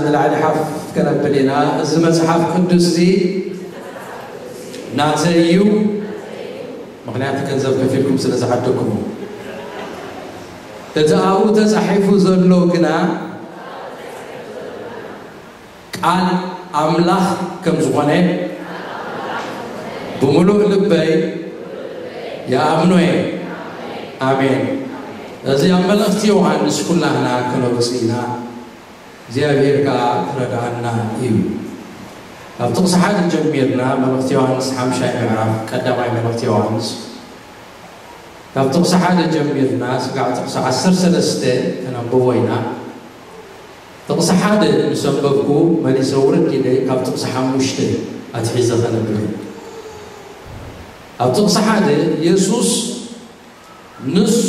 ንላዕሊ ሓፍ ከነብል ኢና። እዚ መጽሓፍ ቅዱስ እዚ ናተይ እዩ፣ ምኽንያቱ ገንዘብ ከፊልኩም ስለ ዝዓደግኩሞ። እቲ ኣብኡ ተጻሒፉ ዘሎ ግና ቃል ኣምላኽ ከም ዝኾነ ብምሉእ ልበይ ይኣምኖ እየ። ኣሜን። እዚ ኣብ መልእኽቲ ዮሃንስ ኩላህና ክነብጽ ኢና። እግዚኣብሔር ከኣ ክረድኣና እዩ። ካብ ጥቕሲ ሓደ ጀሚርና፣ መልእኽቲ ዮሃንስ ሓምሻይ ምዕራፍ፣ ቀዳማይ መልእኽቲ ዮሃንስ፣ ካብ ጥቕሲ ሓደ ጀሚርና ስጋዕ ጥቕሲ ዓሰርተ ሰለስተ ከነንብቦ ኢና። ጥቕሲ ሓደ ምስ ኣንበብኩ፣ መሊሰ ውርድ ኢለ ካብ ጥቕሲ ሓሙሽተ ኣትሒዘ ከነብብ። ኣብ ጥቕሲ ሓደ፣ የሱስ ንሱ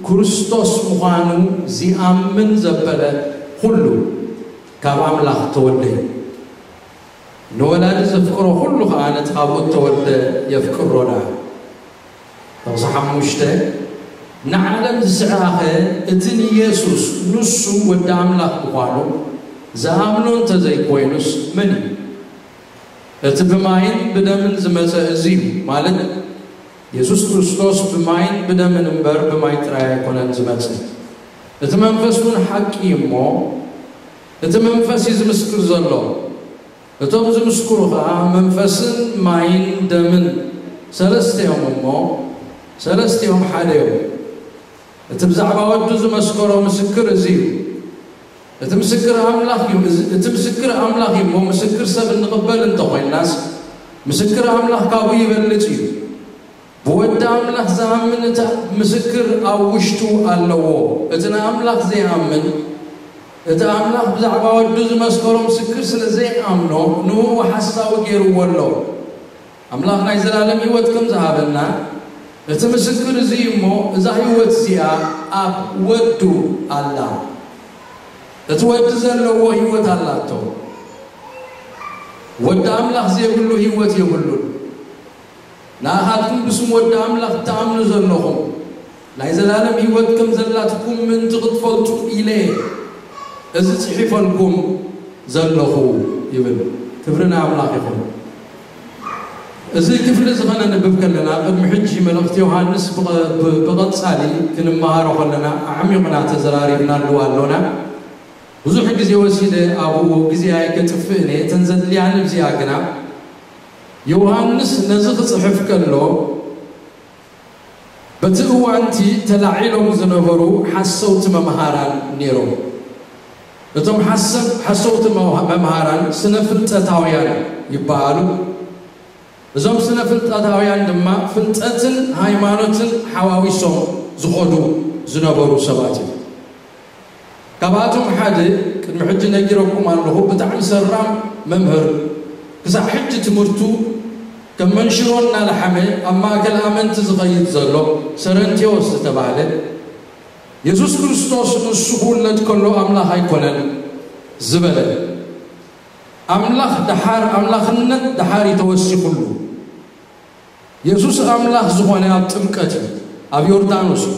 ክርስቶስ ምዃኑ ዚኣምን ዘበለ ኩሉ ካብ ኣምላኽ ተወልደ እዩ። ንወላዲ ዘፍቅሮ ኩሉ ኸኣ ነቲ ካብኡ እተወልደ የፍቅሮ ደኣ። ጥቕሲ ሓሙሽተ፣ ንዓለም ዝስዕራኸ እቲ ንየሱስ ንሱ ወዲ ኣምላኽ ምዃኑ ዝኣምኖ እንተ ዘይኮይኑስ መን እዩ? እቲ ብማይን ብደምን ዝመጸ እዚ እዩ፣ ማለት የሱስ ክርስቶስ ብማይን ብደምን እምበር ብማይ ጥራይ ኣይኮነን ዝመጽእ። እቲ መንፈስ እውን ሓቂ እዩ እሞ፣ እቲ መንፈስ እዩ ዝምስክር ዘሎ። እቶም ዝምስክሩ ኸኣ መንፈስን ማይን ደምን ሰለስተ እዮም እሞ፣ ሰለስቲኦም ሓደ እዮም። እቲ ብዛዕባ ወዱ ዝመስከሮ ምስክር እዚ እዩ። እቲ ምስክር ኣምላኽ እዩ፣ እዚ፣ እቲ ምስክር ኣምላኽ እዩ እሞ፣ ምስክር ሰብ እንቕበል እንተኾይናስ፣ ምስክር ኣምላኽ ካብኡ ይበልጽ እዩ። ብወዲ ኣምላኽ ዝኣምን እቲ ምስክር ኣብ ውሽጡ ኣለዎ። እቲ ንኣምላኽ ዘይኣምን፣ እቲ ኣምላኽ ብዛዕባ ወዱ ዝመስከሮ ምስክር ስለ ዘይኣምኖ፣ ንእኡ ሓሳዊ ገይርዎ ኣሎ። ኣምላኽ ናይ ዘላለም ህይወት ከም ዝሃበና፣ እቲ ምስክር እዚ እዩ እሞ፣ እዛ ህይወት እዚኣ ኣብ ወዱ ኣላ። እቲ ወዲ ዘለዎ ህይወት ኣላቶ። ወዲ ኣምላኽ ዘይብሉ ህይወት የብሉን። ንኣኻትኩም ብስም ወዲ ኣምላኽ እትኣምኑ ዘለኹም፣ ናይ ዘላለም ህይወት ከም ዘላትኩም ምእንቲ ክትፈልጡ ኢለ እየ እዚ ጽሒፈልኩም ዘለኹ ይብል። ክብሪ ንኣምላኽ ይኹን። እዚ ክፍሊ እዚ ኸነንብብ ከለና፣ ቅድሚ ሕጂ መልእኽቲ ዮሃንስ ብቐ-፣ ብ-፣ ብቐጻሊ ክንመሃሮ ከለና፣ ኣዕሚቑና ተዘራሪብናሉ ኣሎና። ብዙሕ ግዜ ወሲደ ኣብኡ ግዜ ኣይከጥፍእን እየ። እተን ዘድልያኒ እዚኣ ግና፣ ዮሃንስ ነዚ ክጽሕፍ ከሎ፣ በቲ እዋንቲ ተላዒሎም ዝነበሩ ሓሰውቲ መምሃራን ነይሮም። እቶም ሓሰ-፣ ሓሰውቲ መምሃ-፣ መምሃራን ስነ ፍልጠታውያን ይበሃሉ። እዞም ስነ ፍልጠታውያን ድማ ፍልጠትን ሃይማኖትን ሓዋዊሶም ዝኸዱ ዝነበሩ ሰባት እዮም። ካብኣቶም ሓደ፣ ቅድሚ ሕጂ ነጊረኩም ኣለኹ፣ ብጣዕሚ ሰራም መምህር፣ ክሳዕ ሕጂ ትምህርቱ ከም መንሽሮ እናለሓመ ኣብ ማእከል ኣመንቲ ዝኸይድ ዘሎ ሰረንቴዎስ ዝተባህለ፣ የሱስ ክርስቶስ ንሱ ክውለድ ከሎ ኣምላኽ ኣይኮነን ዝበለ፣ ኣምላኽ ደሓር፣ ኣምላኽነት ደሓር እዩ ተወሲኹሉ። የሱስ ኣምላኽ ዝኾነ ኣብ ጥምቀት እዩ፣ ኣብ ዮርዳኖስ እዩ።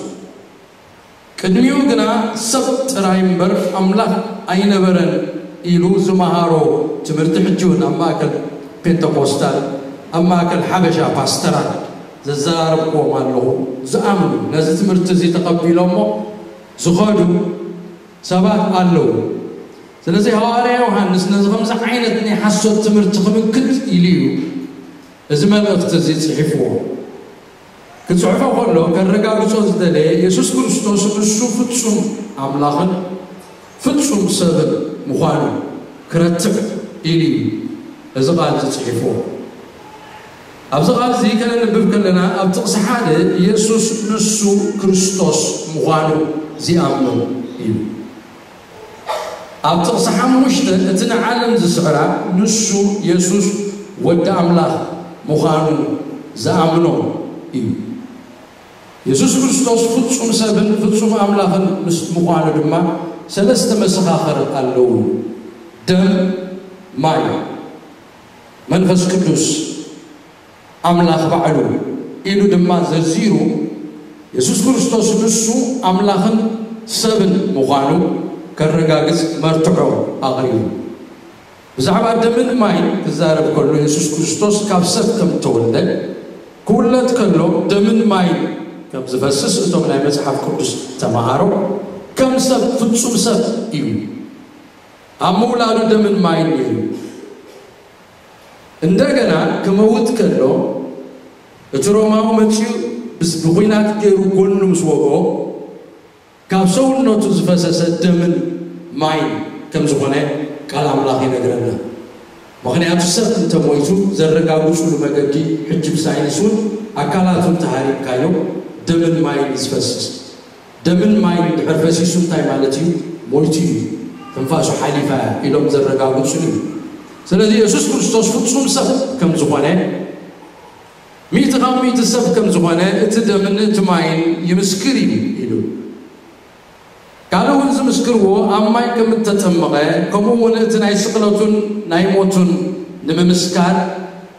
ቅድሚኡ ግና ሰብ ጥራይ እምበር ኣምላኽ ኣይነበረን ኢሉ ዝመሃሮ ትምህርቲ፣ ሕጂ እውን ኣብ ማእከል ፔንተኮስታል፣ ኣብ ማእከል ሓበሻ ፓስተራት ዘዘራረብክዎም ኣለኹ። ዝኣምኑ፣ ነዚ ትምህርቲ እዚ ተቐቢሎሞ ዝኸዱ ሰባት ኣለዉ። ስለዚ ሃዋርያ ዮሃንስ ነዚ ከምዚ ዓይነት ናይ ሓሶት ትምህርቲ ክምክት ኢሉ እዩ እዚ መልእኽቲ እዚ ጽሒፍዎ። ክጽሕፎ ከሎ ከረጋግጾ ዝደለየ፣ የሱስ ክርስቶስ ንሱ ፍጹም ኣምላኽን ፍጹም ሰብን ምዃኑ ክረትዕ ኢሉ እዩ እዚ ቃል እዚ ጽሒፍዎ። ኣብዚ ቃል እዚ ከነንብብ ከለና፣ ኣብ ጥቕሲ ሓደ የሱስ ንሱ ክርስቶስ ምዃኑ ዝኣምኑ እዩ። ኣብ ጥቕሲ ሓሙሽተ፣ እቲ ንዓለም ዝስዕራ ንሱ የሱስ ወዲ ኣምላኽ ምዃኑ ዝኣምኖ እዩ። የሱስ ክርስቶስ ፍጹም ሰብን ፍጹም ኣምላኽን ምስ ምዃኑ ድማ ሰለስተ መሰኻኽር ኣለዉ። ደም፣ ማይ፣ መንፈስ ቅዱስ፣ ኣምላኽ ባዕሉ ኢሉ ድማ ዘርዚሩ፣ የሱስ ክርስቶስ ንሱ ኣምላኽን ሰብን ምዃኑ፣ ከረጋግጽ መርትዖ ኣቕሪቡ። ብዛዕባ ደምን ማይን ክዛረብ ከሎ፣ የሱስ ክርስቶስ ካብ ሰብ ከም እተወልደ፣ ክውለድ ከሎ ደምን ማይን ከም ዝፈስስ እቶም ናይ መጽሓፍ ቅዱስ ተማሃሮ፣ ከም ሰብ፣ ፍጹም ሰብ እዩ። ኣብ ምውላዱ ደምን ማይን ነይሩ። እንደገና ክመውት ከሎ፣ እቲ ሮማዊ መጺኡ ብስ-፣ ብኹናት ገይሩ ጎኑ ምስ ወግኦ፣ ካብ ሰውነቱ ዝፈሰሰ ደምን ማይን ከም ዝኾነ ቃል ኣምላኽ ይነግረና። ምኽንያቱ ሰብ እንተሞይቱ ዘረጋግጹሉ መገዲ፣ ሕጂ ብሳይንስ እውን ኣካላቱ እንተሃሪምካዮ ደምን ማይን ዝፈስስ። ደምን ማይን ድሕር ፈሲሱ እንታይ ማለት እዩ? ሞይቱ እዩ። ትንፋሱ ሓሊፋ እያ ኢሎም ዘረጋግጹሉ እዩ። ስለዚ የሱስ ክርስቶስ ፍጹም ሰብ ከም ዝኾነ፣ ሚእቲ ካብ ሚእቲ ሰብ ከም ዝኾነ እቲ ደምን እቲ ማይን ይምስክር እዩ ኢሉ። ካልእ እውን ዝምስክርዎ ኣብ ማይ ከም እተጠመቐ፣ ከምኡ እውን እቲ ናይ ስቕለቱን ናይ ሞቱን ንምምስካር፣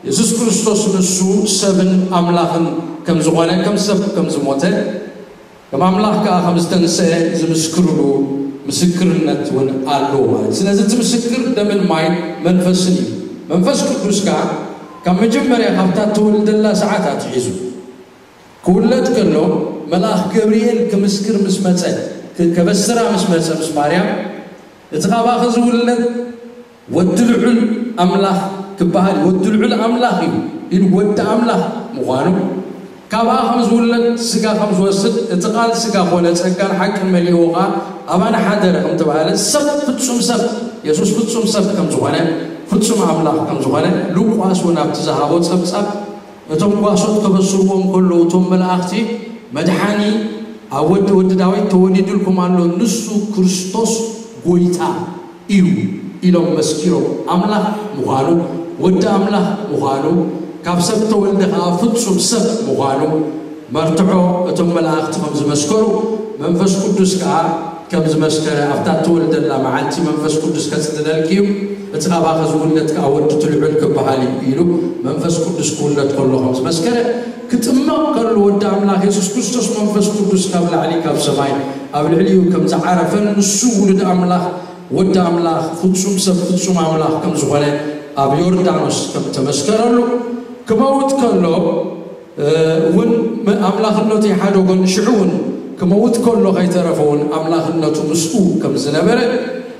የሱስ ክርስቶስ ንሱ ሰብን ኣምላኽን ከም ዝኾነ፣ ከም ሰብ ከም ዝሞተ፣ ከም ኣምላኽ ከኣ ከም ዝተንስአ ዝምስክርሉ ምስክርነት እውን ኣለዎ ማለት እዩ። ስለዚ እቲ ምስክር ደምን ማይን መንፈስን እዩ። መንፈስ ቅዱስ ከኣ ካብ መጀመርያ ካብታ እተወልደላ ሰዓት ኣትሒዙ ክውለድ ከሎ፣ መልኣኽ ገብርኤል ክምስክር ምስ መጸ፣ ክ-፣ ከበስራ ምስ መጸ ምስ ማርያም፣ እቲ ካባኺ ዝውለድ ወዲ ልዑል ኣምላኽ ክበሃል፣ ወዲ ልዑል ኣምላኽ እዩ ኢሉ፣ ወዲ ኣምላኽ ምዃኑ፣ ካብኣ ከም ዝውለድ፣ ስጋ ከም ዝወስድ፣ እቲ ቃል ስጋ ኮነ፣ ጸጋን ሓቅን መሊእዎ ከኣ ኣባና ሓደረ ከም ተባህለ፣ ሰብ፣ ፍጹም ሰብ፣ የሱስ ፍጹም ሰብ ከም ዝኾነ፣ ፍጹም ኣምላኽ ከም ዝኾነ፣ ሉቃስ እውን ኣብቲ ዝሃቦ ጸብጻብ፣ እቶም ጓሶት ከበስርዎ እንከለዉ፣ እቶም መላእኽቲ፣ መድሓኒ ኣብ ወዲ፣ ወዲ ዳዊት ተወሊዱልኩም ኣሎ፣ ንሱ ክርስቶስ ጎይታ እዩ ኢሎም መስኪሮም። ኣምላኽ ምዃኑ፣ ወዲ ኣምላኽ ምዃኑ፣ ካብ ሰብ ተወልደ ከኣ ፍጹም ሰብ ምዃኑ መርትዖ እቶም መላእኽቲ ከም ዝመስከሩ፣ መንፈስ ቅዱስ ከኣ ከም ዝመስከረ፣ ኣብታ እተወልደላ መዓልቲ መንፈስ ቅዱስ ከጽልለልኪ እዩ፣ እቲ ካባኺ ዝውለድ ከኣ ወዲ እቲ ልዑል ክበሃል እዩ ኢሉ መንፈስ ቅዱስ ክውለድ ከሎ ከም ዝመስከረ፣ ክጥመቕ ከሎ ወዲ ኣምላኽ የሱስ ክርስቶስ መንፈስ ቅዱስ ካብ ላዕሊ ካብ ሰማይ ኣብ ልዕሊኡ ከም ዝዓረፈን ንሱ ውሉድ ኣምላኽ፣ ወዲ ኣምላኽ፣ ፍጹም ሰብ፣ ፍጹም ኣምላኽ ከም ዝኾነ ኣብ ዮርዳኖስ ከም ተመስከረሉ፣ ክመውት ከሎ፣ እ፣ እውን ም-፣ ኣምላኽነቱ ይሓደጎን፣ ሽዑ እውን ክመውት ከሎ ከይተረፈ እውን ኣምላኽነቱ ምስኡ ከም ዝነበረ፣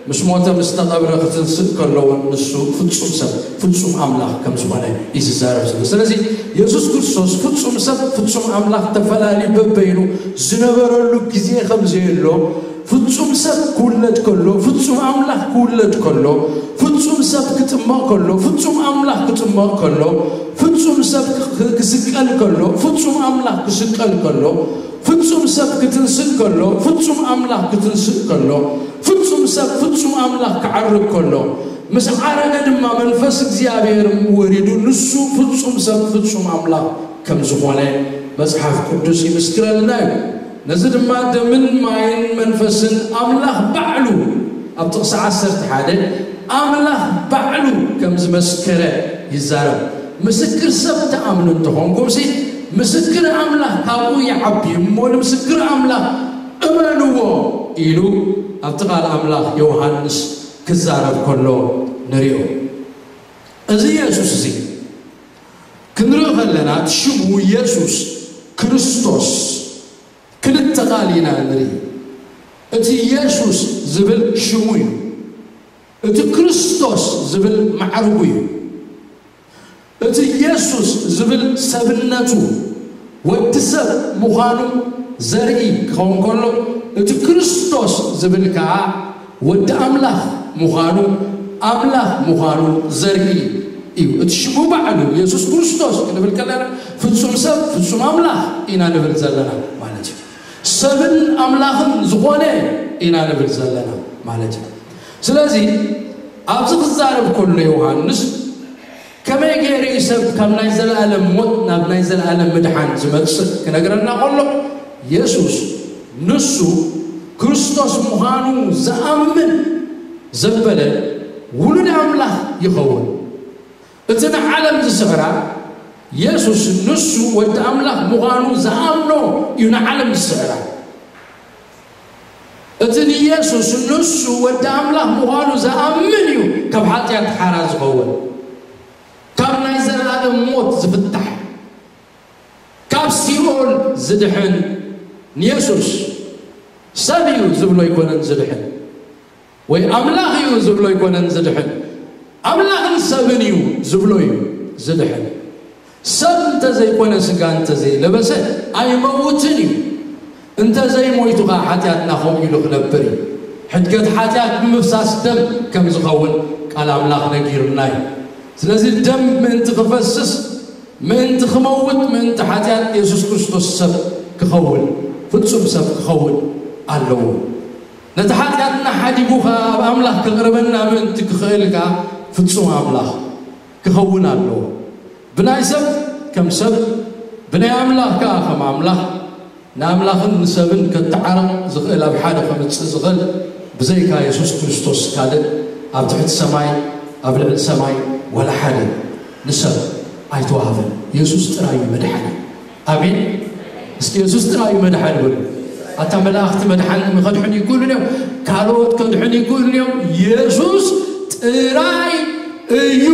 ምስ ሞተ ምስ ተቐብረ ክትንስእ ከሎ እውን ንሱ ፍጹም ሰብ፣ ፍጹም ኣምላኽ ከም ዝኾነ እዩ ዝዛረብ ዘሎ። ስለዚ የሱስ ክርስቶስ ፍጹም ሰብ፣ ፍጹም ኣምላኽ ተፈላልዩ በበይኑ ዝነበረሉ ግዜ ከም ዘየሎ፣ ፍጹም ሰብ ክውለድ ከሎ፣ ፍጹም ኣምላኽ ክውለድ ከሎ፣ ፍጹም ሰብ ክጥመቕ ከሎ፣ ፍጹም ኣምላኽ ክጥመቕ ከሎ፣ ፍጹም ሰብ ክ-፣ ክስቀል ከሎ፣ ፍጹም ኣምላኽ ክስቀል ከሎ፣ ፍጹም ሰብ ክትንስእ ከሎ፣ ፍጹም ኣምላኽ ክትንስእ ከሎ፣ ፍጹም ሰብ ፍጹም ኣምላኽ ክዓርግ ከሎ፣ ምስ ዓረገ ድማ መንፈስ እግዚኣብሔር ወሪዱ፣ ንሱ ፍጹም ሰብ ፍጹም ኣምላኽ ከም ዝኾነ መጽሓፍ ቅዱስ ይምስክረልና እዩ። ነዚ ድማ ደምን ማይን መንፈስን ኣምላኽ ባዕሉ ኣብ ጥቕሲ ዓሰርተ ሓደ ኣምላኽ ባዕሉ ከም ዝመስከረ ይዛረብ። ምስክር ሰብ ትኣምኑ እንተኾንኩምሲ፣ ምስክር ኣምላኽ ካብኡ ይዓቢ እሞ፣ ንምስክር ኣምላኽ እመንዎ ኢሉ ኣብቲ ቃል ኣምላኽ ዮሃንስ ክዛረብ ከሎ ንሪኦ። እዚ የሱስ እዚ ክንርኢ ከለና፣ እቲ ሽሙ የሱስ ክርስቶስ ክልተ ቃል ኢና ንርኢ። እቲ የሱስ ዝብል ሽሙ እዩ። እቲ ክርስቶስ ዝብል ማዕርጉ እዩ። እቲ የሱስ ዝብል ሰብነቱ፣ ወዲ ሰብ ምዃኑ ዘርኢ ክኸውን ከሎ፣ እቲ ክርስቶስ ዝብል ከኣ ወዲ ኣምላኽ ምዃኑ፣ ኣምላኽ ምዃኑ ዘርኢ እዩ። እቲ ሽሙ ባዕሉ የሱስ ክርስቶስ ክንብል ከለና፣ ፍጹም ሰብ፣ ፍጹም ኣምላኽ ኢና ንብል ዘለና ማለት እዩ። ሰብን ኣምላኽን ዝኾነ ኢና ንብል ዘለና ማለት እዩ። ስለዚ ኣብዚ ክዛረብ ከሎ ዮሃንስ፣ ከመይ ገይሩ እዩ ሰብ ካብ ናይ ዘለኣለም ሞት ናብ ናይ ዘለኣለም ምድሓን ዝመጽእ ክነግረና ከሎ፣ የሱስ ንሱ ክርስቶስ ምዃኑ ዝኣምን ዘበለ ውሉድ ኣምላኽ ይኸውን። እቲ ንዓለም ዝስዕራ፣ የሱስ ንሱ ወዲ ኣምላኽ ምዃኑ ዝኣምኖ እዩ ንዓለም ዝስዕራ። እቲ ንየሱስ ንሱ ወዲ ኣምላኽ ምዃኑ ዝኣምን እዩ ካብ ሓጢኣት ሓራ ዝኸውን፣ ካብ ናይ ዘለኣለም ሞት ዝፍታሕ፣ ካብ ሲኦል ዝድሕን። ንየሱስ ሰብ እዩ ዝብሎ ኣይኮነን ዝድሕን፣ ወይ ኣምላኽ እዩ ዝብሎ ኣይኮነን ዝድሕን። ኣምላኽን ሰብን እዩ ዝብሎ እዩ ዝድሕን። ሰብ እንተዘይኮነ፣ ስጋ እንተዘይለበሰ ኣይመውትን እዩ። እንተዘይሞይቱ ኸዓ ሓጢኣትና ከምኡ ኢሉ ክነብር እዩ። ሕድገት ሓጢኣት ብምፍሳስ ደም ከም ዝኸውን ቃል ኣምላኽ ነጊሩና እዩ። ስለዚ ደም ምእንቲ ክፈስስ፣ ምእንቲ ክመውት፣ ምእንቲ ሓጢኣት የሱስ ክርስቶስ ሰብ ክኸውን፣ ፍጹም ሰብ ክኸውን ኣለዎ። ነቲ ሓጢኣትና ሓዲጉ ኸዓ ኣብ ኣምላኽ ከቕርበና ምእንቲ ክኽእል ከኣ ፍጹም ኣምላኽ ክኸውን ኣለዎ። ብናይ ሰብ ከም ሰብ፣ ብናይ ኣምላኽ ከኣ ከም ኣምላኽ፣ ንኣምላኽን ንሰብን ከተዓርቕ ዝኽእል ኣብ ሓደ ከምጽእ ዝኽእል ብዘይካ የሱስ ክርስቶስ ካልእ ኣብ ትሕቲ ሰማይ፣ ኣብ ልዕሊ ሰማይ ወላ ሓደ ንሰብ ኣይተዋህበን። የሱስ ጥራይ እዩ መድሓኒ። ኣሜን። እስኪ የሱስ ጥራይ እዩ መድሓኒ በሉ። ኣታ መላእኽቲ መድሓኒ ከድሕኑ ይክእሉን እዮም፣ ካልኦት ከድሕኑ ይክእሉን እዮም። የሱስ ጥራይ እዩ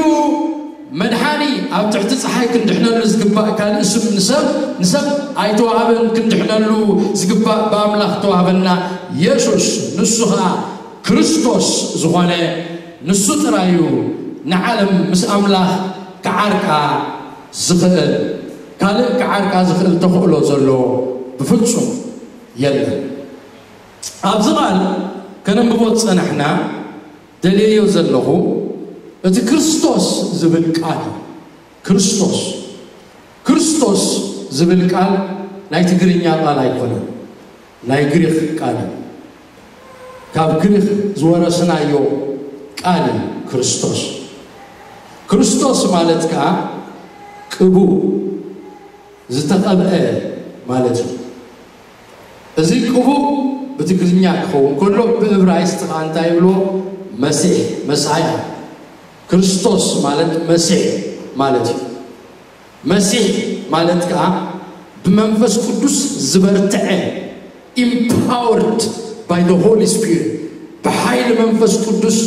መድሓኒ። ኣብ ትሕቲ ፀሓይ ክንድሕነሉ ዝግባእ ካልእ ስም ንሰብ ንሰብ ኣይተዋህበን። ክንድሕነሉ ዝግባእ ብኣምላኽ ተዋህበና የሱስ፣ ንሱ ኸዓ ክርስቶስ ዝኾነ ንሱ ጥራይ እዩ ንዓለም ምስ ኣምላኽ ክዓርቃ ዝኽእል። ካልእ ክዓርቃ ዝኽእል ተኽእሎ ዘሎ ብፍጹም የለን። ኣብዚ ቃል ከነንብቦ ዝጸናሕና፣ ደልየዮ ዘለኹ፣ እቲ ክርስቶስ ዝብል ቃል እዩ። ክርስቶስ፣ ክርስቶስ ዝብል ቃል ናይ ትግርኛ ቃል ኣይኮነን፣ ናይ ግሪኽ ቃል እዩ። ካብ ግሪኽ ዝወረስናዮ ቃል እዩ ክርስቶስ። ክርስቶስ ማለት ከኣ ቅቡእ፣ ዝተቐብአ ማለት እዩ። እዚ ቅቡእ ብትግርኛ ክኸውን ከሎ፣ ብእብራይስጥ ከኣ እንታይ ይብልዎ? መሲሕ፣ መሳያ። ክርስቶስ ማለት መሲሕ ማለት እዩ። መሲሕ ማለት ከኣ ብመንፈስ ቅዱስ ዝበርትዐ፣ empowered by the Holy Spirit፣ ብሓይሊ መንፈስ ቅዱስ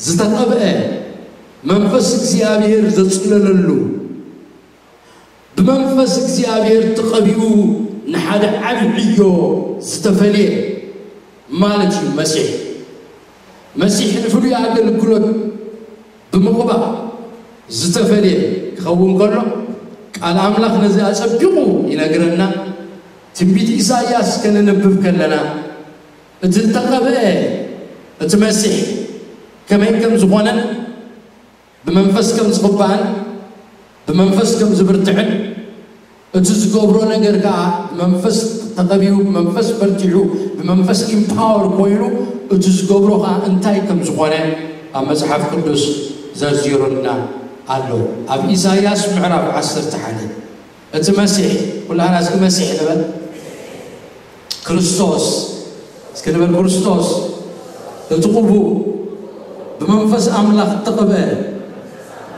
ዝተቐብአ፣ መንፈስ እግዚኣብሔር ዘጽለለሉ፣ ብመንፈስ እግዚኣብሔር ተቐቢኡ ንሓደ ዓቢ ዕዮ ዝተፈልየ ማለት እዩ መሲሕ። መሲሕ ንፍሉይ ኣገልግሎት ብምቕባእ ዝተፈልየ ክኸውን ከሎ፣ ቃል ኣምላኽ ነዚ ኣጸቢቑ ይነግረና። ትንቢት ኢሳይያስ ከነንብብ ከለና፣ እቲ ዝተቐብአ፣ እቲ መሲሕ ከመይ ከም ዝኾነን፣ ብመንፈስ ከም ዝቕባእን ብመንፈስ ከም ዝብርትዕን፣ እቲ ዝገብሮ ነገር ከኣ ብመንፈስ ተቐቢኡ፣ ብመንፈስ በርቲዑ፣ ብመንፈስ ኢምፓወር ኮይኑ፣ እቲ ዝገብሮ ከኣ እንታይ ከም ዝኾነ ኣብ መጽሓፍ ቅዱስ ዘርዚሩልና ኣሎ። ኣብ ኢሳይያስ ምዕራፍ ዓሰርተ ሓደ፣ እቲ መሲሕ፣ ኩላና እስኪ መሲሕ ንበል። ክርስቶስ፣ እስኪ ንበል ክርስቶስ። እቲ ቅቡእ፣ ብመንፈስ ኣምላኽ እተቐብአ፣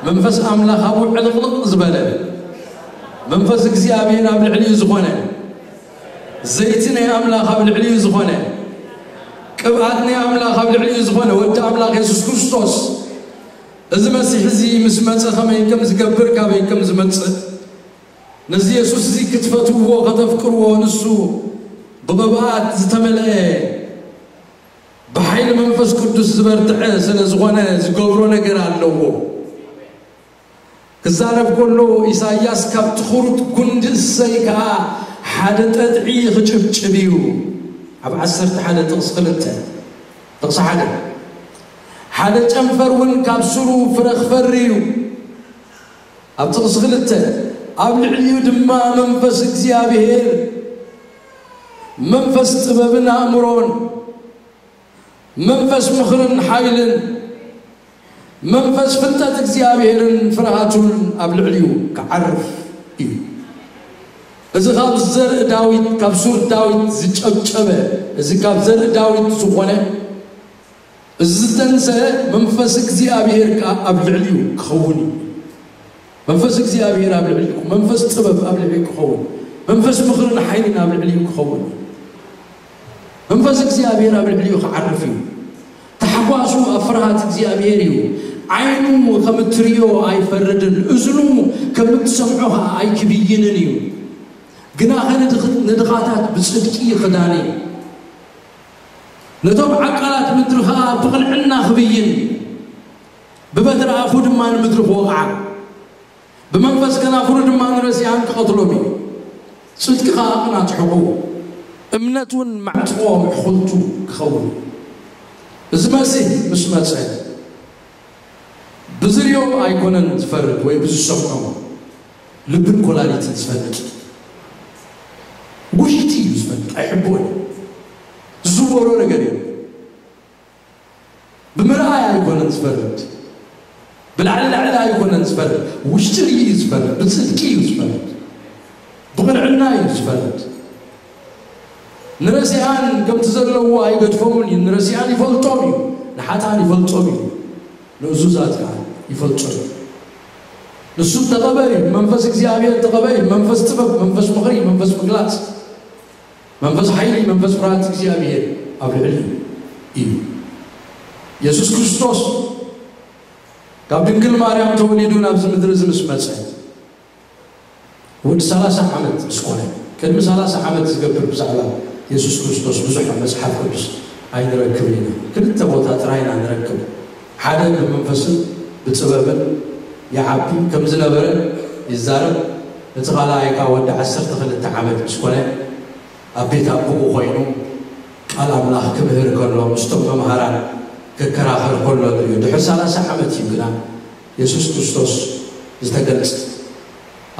መንፈስ ኣምላኽ ኣብኡ ዕልቕልቕ ዝበለ፣ መንፈስ እግዚኣብሔር ኣብ ልዕሊኡ ዝኾነ፣ ዘይቲ ናይ ኣምላኽ ኣብ ልዕሊኡ ዝኾነ፣ ቅብኣት ናይ ኣምላኽ ኣብ ልዕሊኡ ዝኾነ ወዲ ኣምላኽ የሱስ ክርስቶስ፣ እዚ መሲሕ እዚ ምስ መጸ ከመይ ከም ዝገብር፣ ካበይ ከም ዝመጽእ፣ ነዚ የሱስ እዚ ክትፈትውዎ፣ ከተፍቅርዎ፣ ንሱ ብቕብኣት ዝተመልአ፣ ብሓይሊ መንፈስ ቅዱስ ዝበርትዐ ስለ ዝኾነ ዝገብሮ ነገር ኣለዎ። ክዛረብ ከሎ ኢሳይያስ፣ ካብቲ ኽሩት ጉንዲ እሰይ ከኣ ሓደ ጠጥዒ ክጭብጭብ እዩ። ኣብ ዓሰርተ ሓደ ጥቕሲ ክልተ፣ ጥቕሲ ሓደ፣ ሓደ ጨንፈር እውን ካብ ሱሩ ፍረ ክፈሪ እዩ። ኣብ ጥቕሲ ክልተ፣ ኣብ ልዕሊኡ ድማ መንፈስ እግዚኣብሔር፣ መንፈስ ጥበብን ኣእምሮን፣ መንፈስ ምኽርን ሓይልን፣ መንፈስ ፍልጠት እግዚኣብሔርን ፍርሃቱን ኣብ ልዕሊኡ ክዓርፍ እዩ። እዚ ካብ ዘርኢ ዳዊት፣ ካብ ሱር ዳዊት ዝጨብጨበ፣ እዚ ካብ ዘርኢ ዳዊት ዝኾነ፣ እዚ ዝተንሰአ መንፈስ እግዚኣብሔር ከኣ ኣብ ልዕሊኡ ክኸውን እዩ። መንፈስ እግዚኣብሔር ኣብ ልዕሊኡ፣ መንፈስ ጥበብ ኣብ ልዕሊኡ ክኸውን፣ መንፈስ ምኽርን ሓይልን ኣብ ልዕሊኡ ክኸውን እዩ። መንፈስ እግዚኣብሔር ኣብ ልዕሊኡ ክዓርፍ እዩ። ታሕጓሱ ኣብ ፍርሃት እግዚኣብሔር እዩ። ዓይኑ ከም እትርእዮ ኣይፈርድን፣ እዝኑ ከም እትሰምዖ ኸዓ ኣይክብይንን እዩ። ግናኸ ንድኽ-፣ ንድኻታት ብጽድቂ ይኽዳን እዩ። ነቶም ዓቃላት ምድሪ ኸዓ ብቕንዕና ክብይን፣ ብበትሪ ኣፉ ድማ ንምድሪ ክወቕዓ፣ ብመንፈስ ከናፍሩ ድማ ንረሲኣን ክቐትሎም እዩ። ጽድቂ ኸዓ ቅናት ሕቑ፣ እምነት እውን ማዕጥቆ ምሕኹልቱ ክኸውን። እዚ መሲህ ምስ መጸ፣ ብዝሪኦ ኣይኮነን ዝፈርድ ወይ ብዝሰምዖ፣ ልብን ኮላሊትን ዝፈልጥ፣ ውሽጢ እዩ ዝፈልጥ፣ ኣይሕብኦን እዩ። ዝዝወሮ ነገር እዩ። ብምርኣይ ኣይኮነን ዝፈርድ፣ ብላዕሊ ላዕሊ ኣይኮነን ዝፈርድ፣ ውሽጢ እዩ ዝፈርድ፣ ብጽድቂ እዩ ዝፈርድ፣ ብቕንዕና እዩ ዝፈርድ። ንረሲኣን ከምቲ ዘለዎ ኣይገድፎምን እዩ። ንረሲኣን ይፈልጦም እዩ፣ ንሓጥኣን ይፈልጦም እዩ፣ ንእዙዛት ከዓ ይፈልጦም እዩ። ንሱ ተቐበ እዩ፣ መንፈስ እግዚኣብሔር ተቐበ እዩ፣ መንፈስ ጥበብ፣ መንፈስ ምኽሪ፣ መንፈስ ምግላጽ፣ መንፈስ ሓይሊ፣ መንፈስ ፍርሃት እግዚኣብሔር ኣብ ልዕሊ እዩ። የሱስ ክርስቶስ ካብ ድንግል ማርያም ተወሊዱ ናብዚ ምድሪ እዚ ምስ መጸ፣ ወዲ ሰላሳ ዓመት ምስ ኮነ፣ ቅድሚ ሰላሳ ዓመት ዝገብር ብዛዕባ የሱስ ክርስቶስ ብዙሕ ኣብ መጽሓፍ ቅዱስ ኣይንረክብን ኢና። ክልተ ቦታ ጥራይ ኢና ንረክብ። ሓደ ብመንፈስን ብጥበብን ይዓቢ ከም ዝነበረ ይዛረብ። እቲ ካልኣይ ከኣ ወዲ ዓሰርተ ክልተ ዓመት ምስ ኮነ፣ ኣብ ቤት ኣቦኡ ኮይኑ ቃል ኣምላኽ ክምህር ከሎ፣ ምስቶም መምሃራን ክከራኸር ከሎ ንሪኦ። ድሕሪ ሰላሳ ዓመት እዩ ግና የሱስ ክርስቶስ ዝተገልጸ።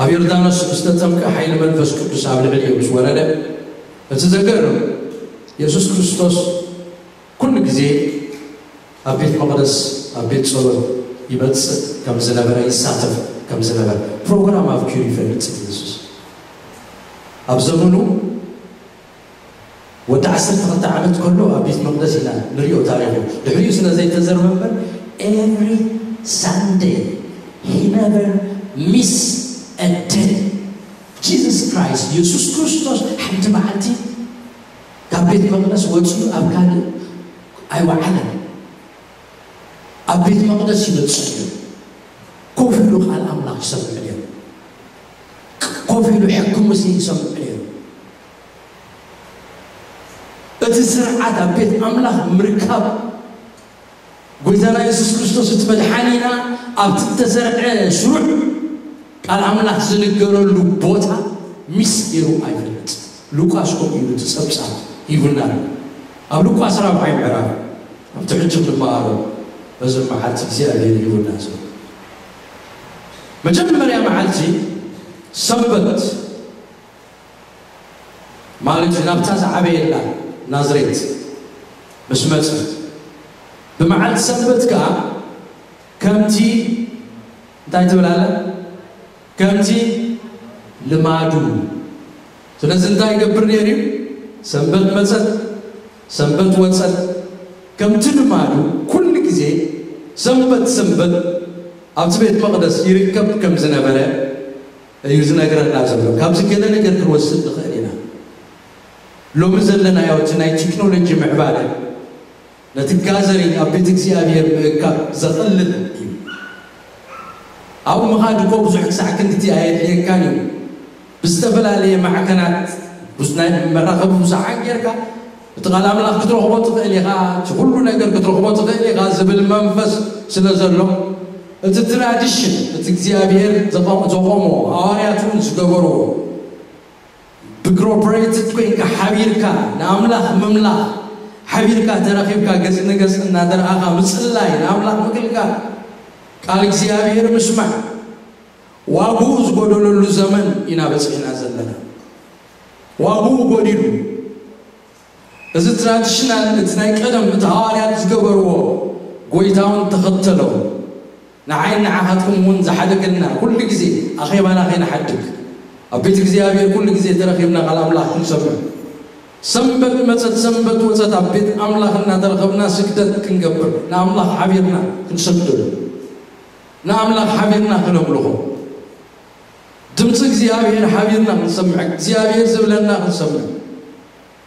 ኣብ ዮርዳኖስ ምስ ተጠምቀ፣ ሓይሊ መንፈስ ቅዱስ ኣብ ልዕሊኡ ምስ ወረደ፣ እቲ ዘገርም፣ የሱስ ክርስቶስ ኩሉ ግዜ ኣብ ቤት መቕደስ፣ ኣብ ቤት ጸሎት ይመጽእ ከም ዝነበረ፣ ይሳተፍ ከም ዝነበረ፣ ፕሮግራም ኣብ ኪሩ ይፈልጥ እዩ የሱስ። ኣብ ዘመኑ ወዲ ዓሰርተ ክልተ ዓመት ከሎ ኣብ ቤት መቕደስ ኢና ንሪኦ ታሪኹ። ድሕሪኡ ስለ ዘይተዘርበ እምበር፣ every Sunday he never miss a day። Jesus Christ፣ የሱስ ክርስቶስ፣ ሓንቲ መዓልቲ ካብ ቤት መቕደስ ወፂኡ ኣብ ካልእ ኣይወዓለን። ኣብ ቤት መቕደስ ይመፅእ እዩ። ኮፍ ኢሉ ቃል ኣምላኽ ይሰምዕ ነይሩ። ኮፍ ኢሉ ሕጊ ሙሴ ይሰምዕ ነይሩ። እቲ ስርዓት ኣብ ቤት ኣምላኽ ምርካብ፣ ጎይታና የሱስ ክርስቶስ እቲ መድሓኒና ኣብቲ እተሰርዐ ስሩዕ ቃል ኣምላኽ ዝንገረሉ ቦታ ሚስ ገይሩ ኣይፈልጥ። ሉቃስ ከምኡ ኢሉ እቲ ጸብጻብ ሂቡና ኣሎ። ኣብ ሉቃስ ራብዓይ ምዕራፍ፣ ኣብቲ ሕጂ ክንመሃሮ በዚ መዓልቲ እግዚኣብሔር ሂቡና ዘሎ። መጀመርያ መዓልቲ ሰንበት ማለት እዩ፣ ናብታ ዝዓበየላ ናዝሬት ምስ መጸ፣ ብመዓልቲ ሰንበት ከኣ ከምቲ፣ እንታይ ትብል ኣለ? ከምቲ ልማዱ። ስለዚ እንታይ ይገብር ነይሩ እዩ? ሰንበት መጸት፣ ሰንበት ወጸት፣ ከምቲ ልማዱ ኩሉ ግዜ ሰንበት ሰንበት ኣብቲ ቤት መቕደስ ይርከብ ከም ዝነበረ እዩ ዝነግረና ዘሎ። ካብዚ ገለ ነገር ክንወስድ ንኽእል ኢና። ሎሚ ዘለናዮ እቲ ናይ ቴክኖሎጂ ምዕባለ ነቲ ጋዘሪንግ ኣብ ቤት እግዚኣብሔር ምእካብ ዘቐልል እዩ። ኣብኡ ምኻድ እኮ ብዙሕ ክሳዕ ክንድቲ ኣየድልየካን እዩ። ብዝተፈላለየ ማዕከናት፣ ብዙ ናይ መራኸቢ ብዙሓን ጌርካ እቲ ቃል ኣምላኽ ክትረኽቦ ትኽእል ኢኻ፣ እቲ ኩሉ ነገር ክትረኽቦ ትኽእል ኢኻ ዝብል መንፈስ ስለ ዘሎ፣ እቲ ትራዲሽን፣ እቲ እግዚኣብሔር ዘቐ-፣ ዘቖሞ፣ ሃዋርያት እውን ዝገበርዎ፣ ብግሮፕሬትድ ኮይንካ ሓቢርካ ንኣምላኽ ምምላኽ፣ ሓቢርካ ተራኺብካ ገጽ ንገጽ እናተረኣኻ ምጽላይ፣ ንኣምላኽ ምክልካል፣ ቃል እግዚኣብሔር ምስማዕ፣ ዋግኡ ዝጎደለሉ ዘመን ኢና በጺሕና ዘለና። ዋግኡ ጎዲሉ። እዚ ትራዲሽናል፣ እቲ ናይ ቀደም፣ እቲ ሃዋርያት ዝገበርዎ፣ ጎይታ እውን ተኸተሎ። ንዓይን ንዓኻትኩም እውን ዝሓደገልና፣ ኩሉ ግዜ ኣኼባና ከይንሓድግ፣ ኣብ ቤት እግዚኣብሔር ኩሉ ግዜ ተረኺብና ቃል ኣምላኽ ክንሰምዕ፣ ሰንበት መጸት ሰንበት ወጸት ኣብ ቤት ኣምላኽ እናተረኸብና ስግደት ክንገብር፣ ንኣምላኽ ሓቢርና ክንሰግደሉ፣ ንኣምላኽ ሓቢርና ክነምልኾ፣ ድምፂ እግዚኣብሔር ሓቢርና ክንሰምዕ፣ እግዚኣብሔር ዝብለና ክንሰምዕ፣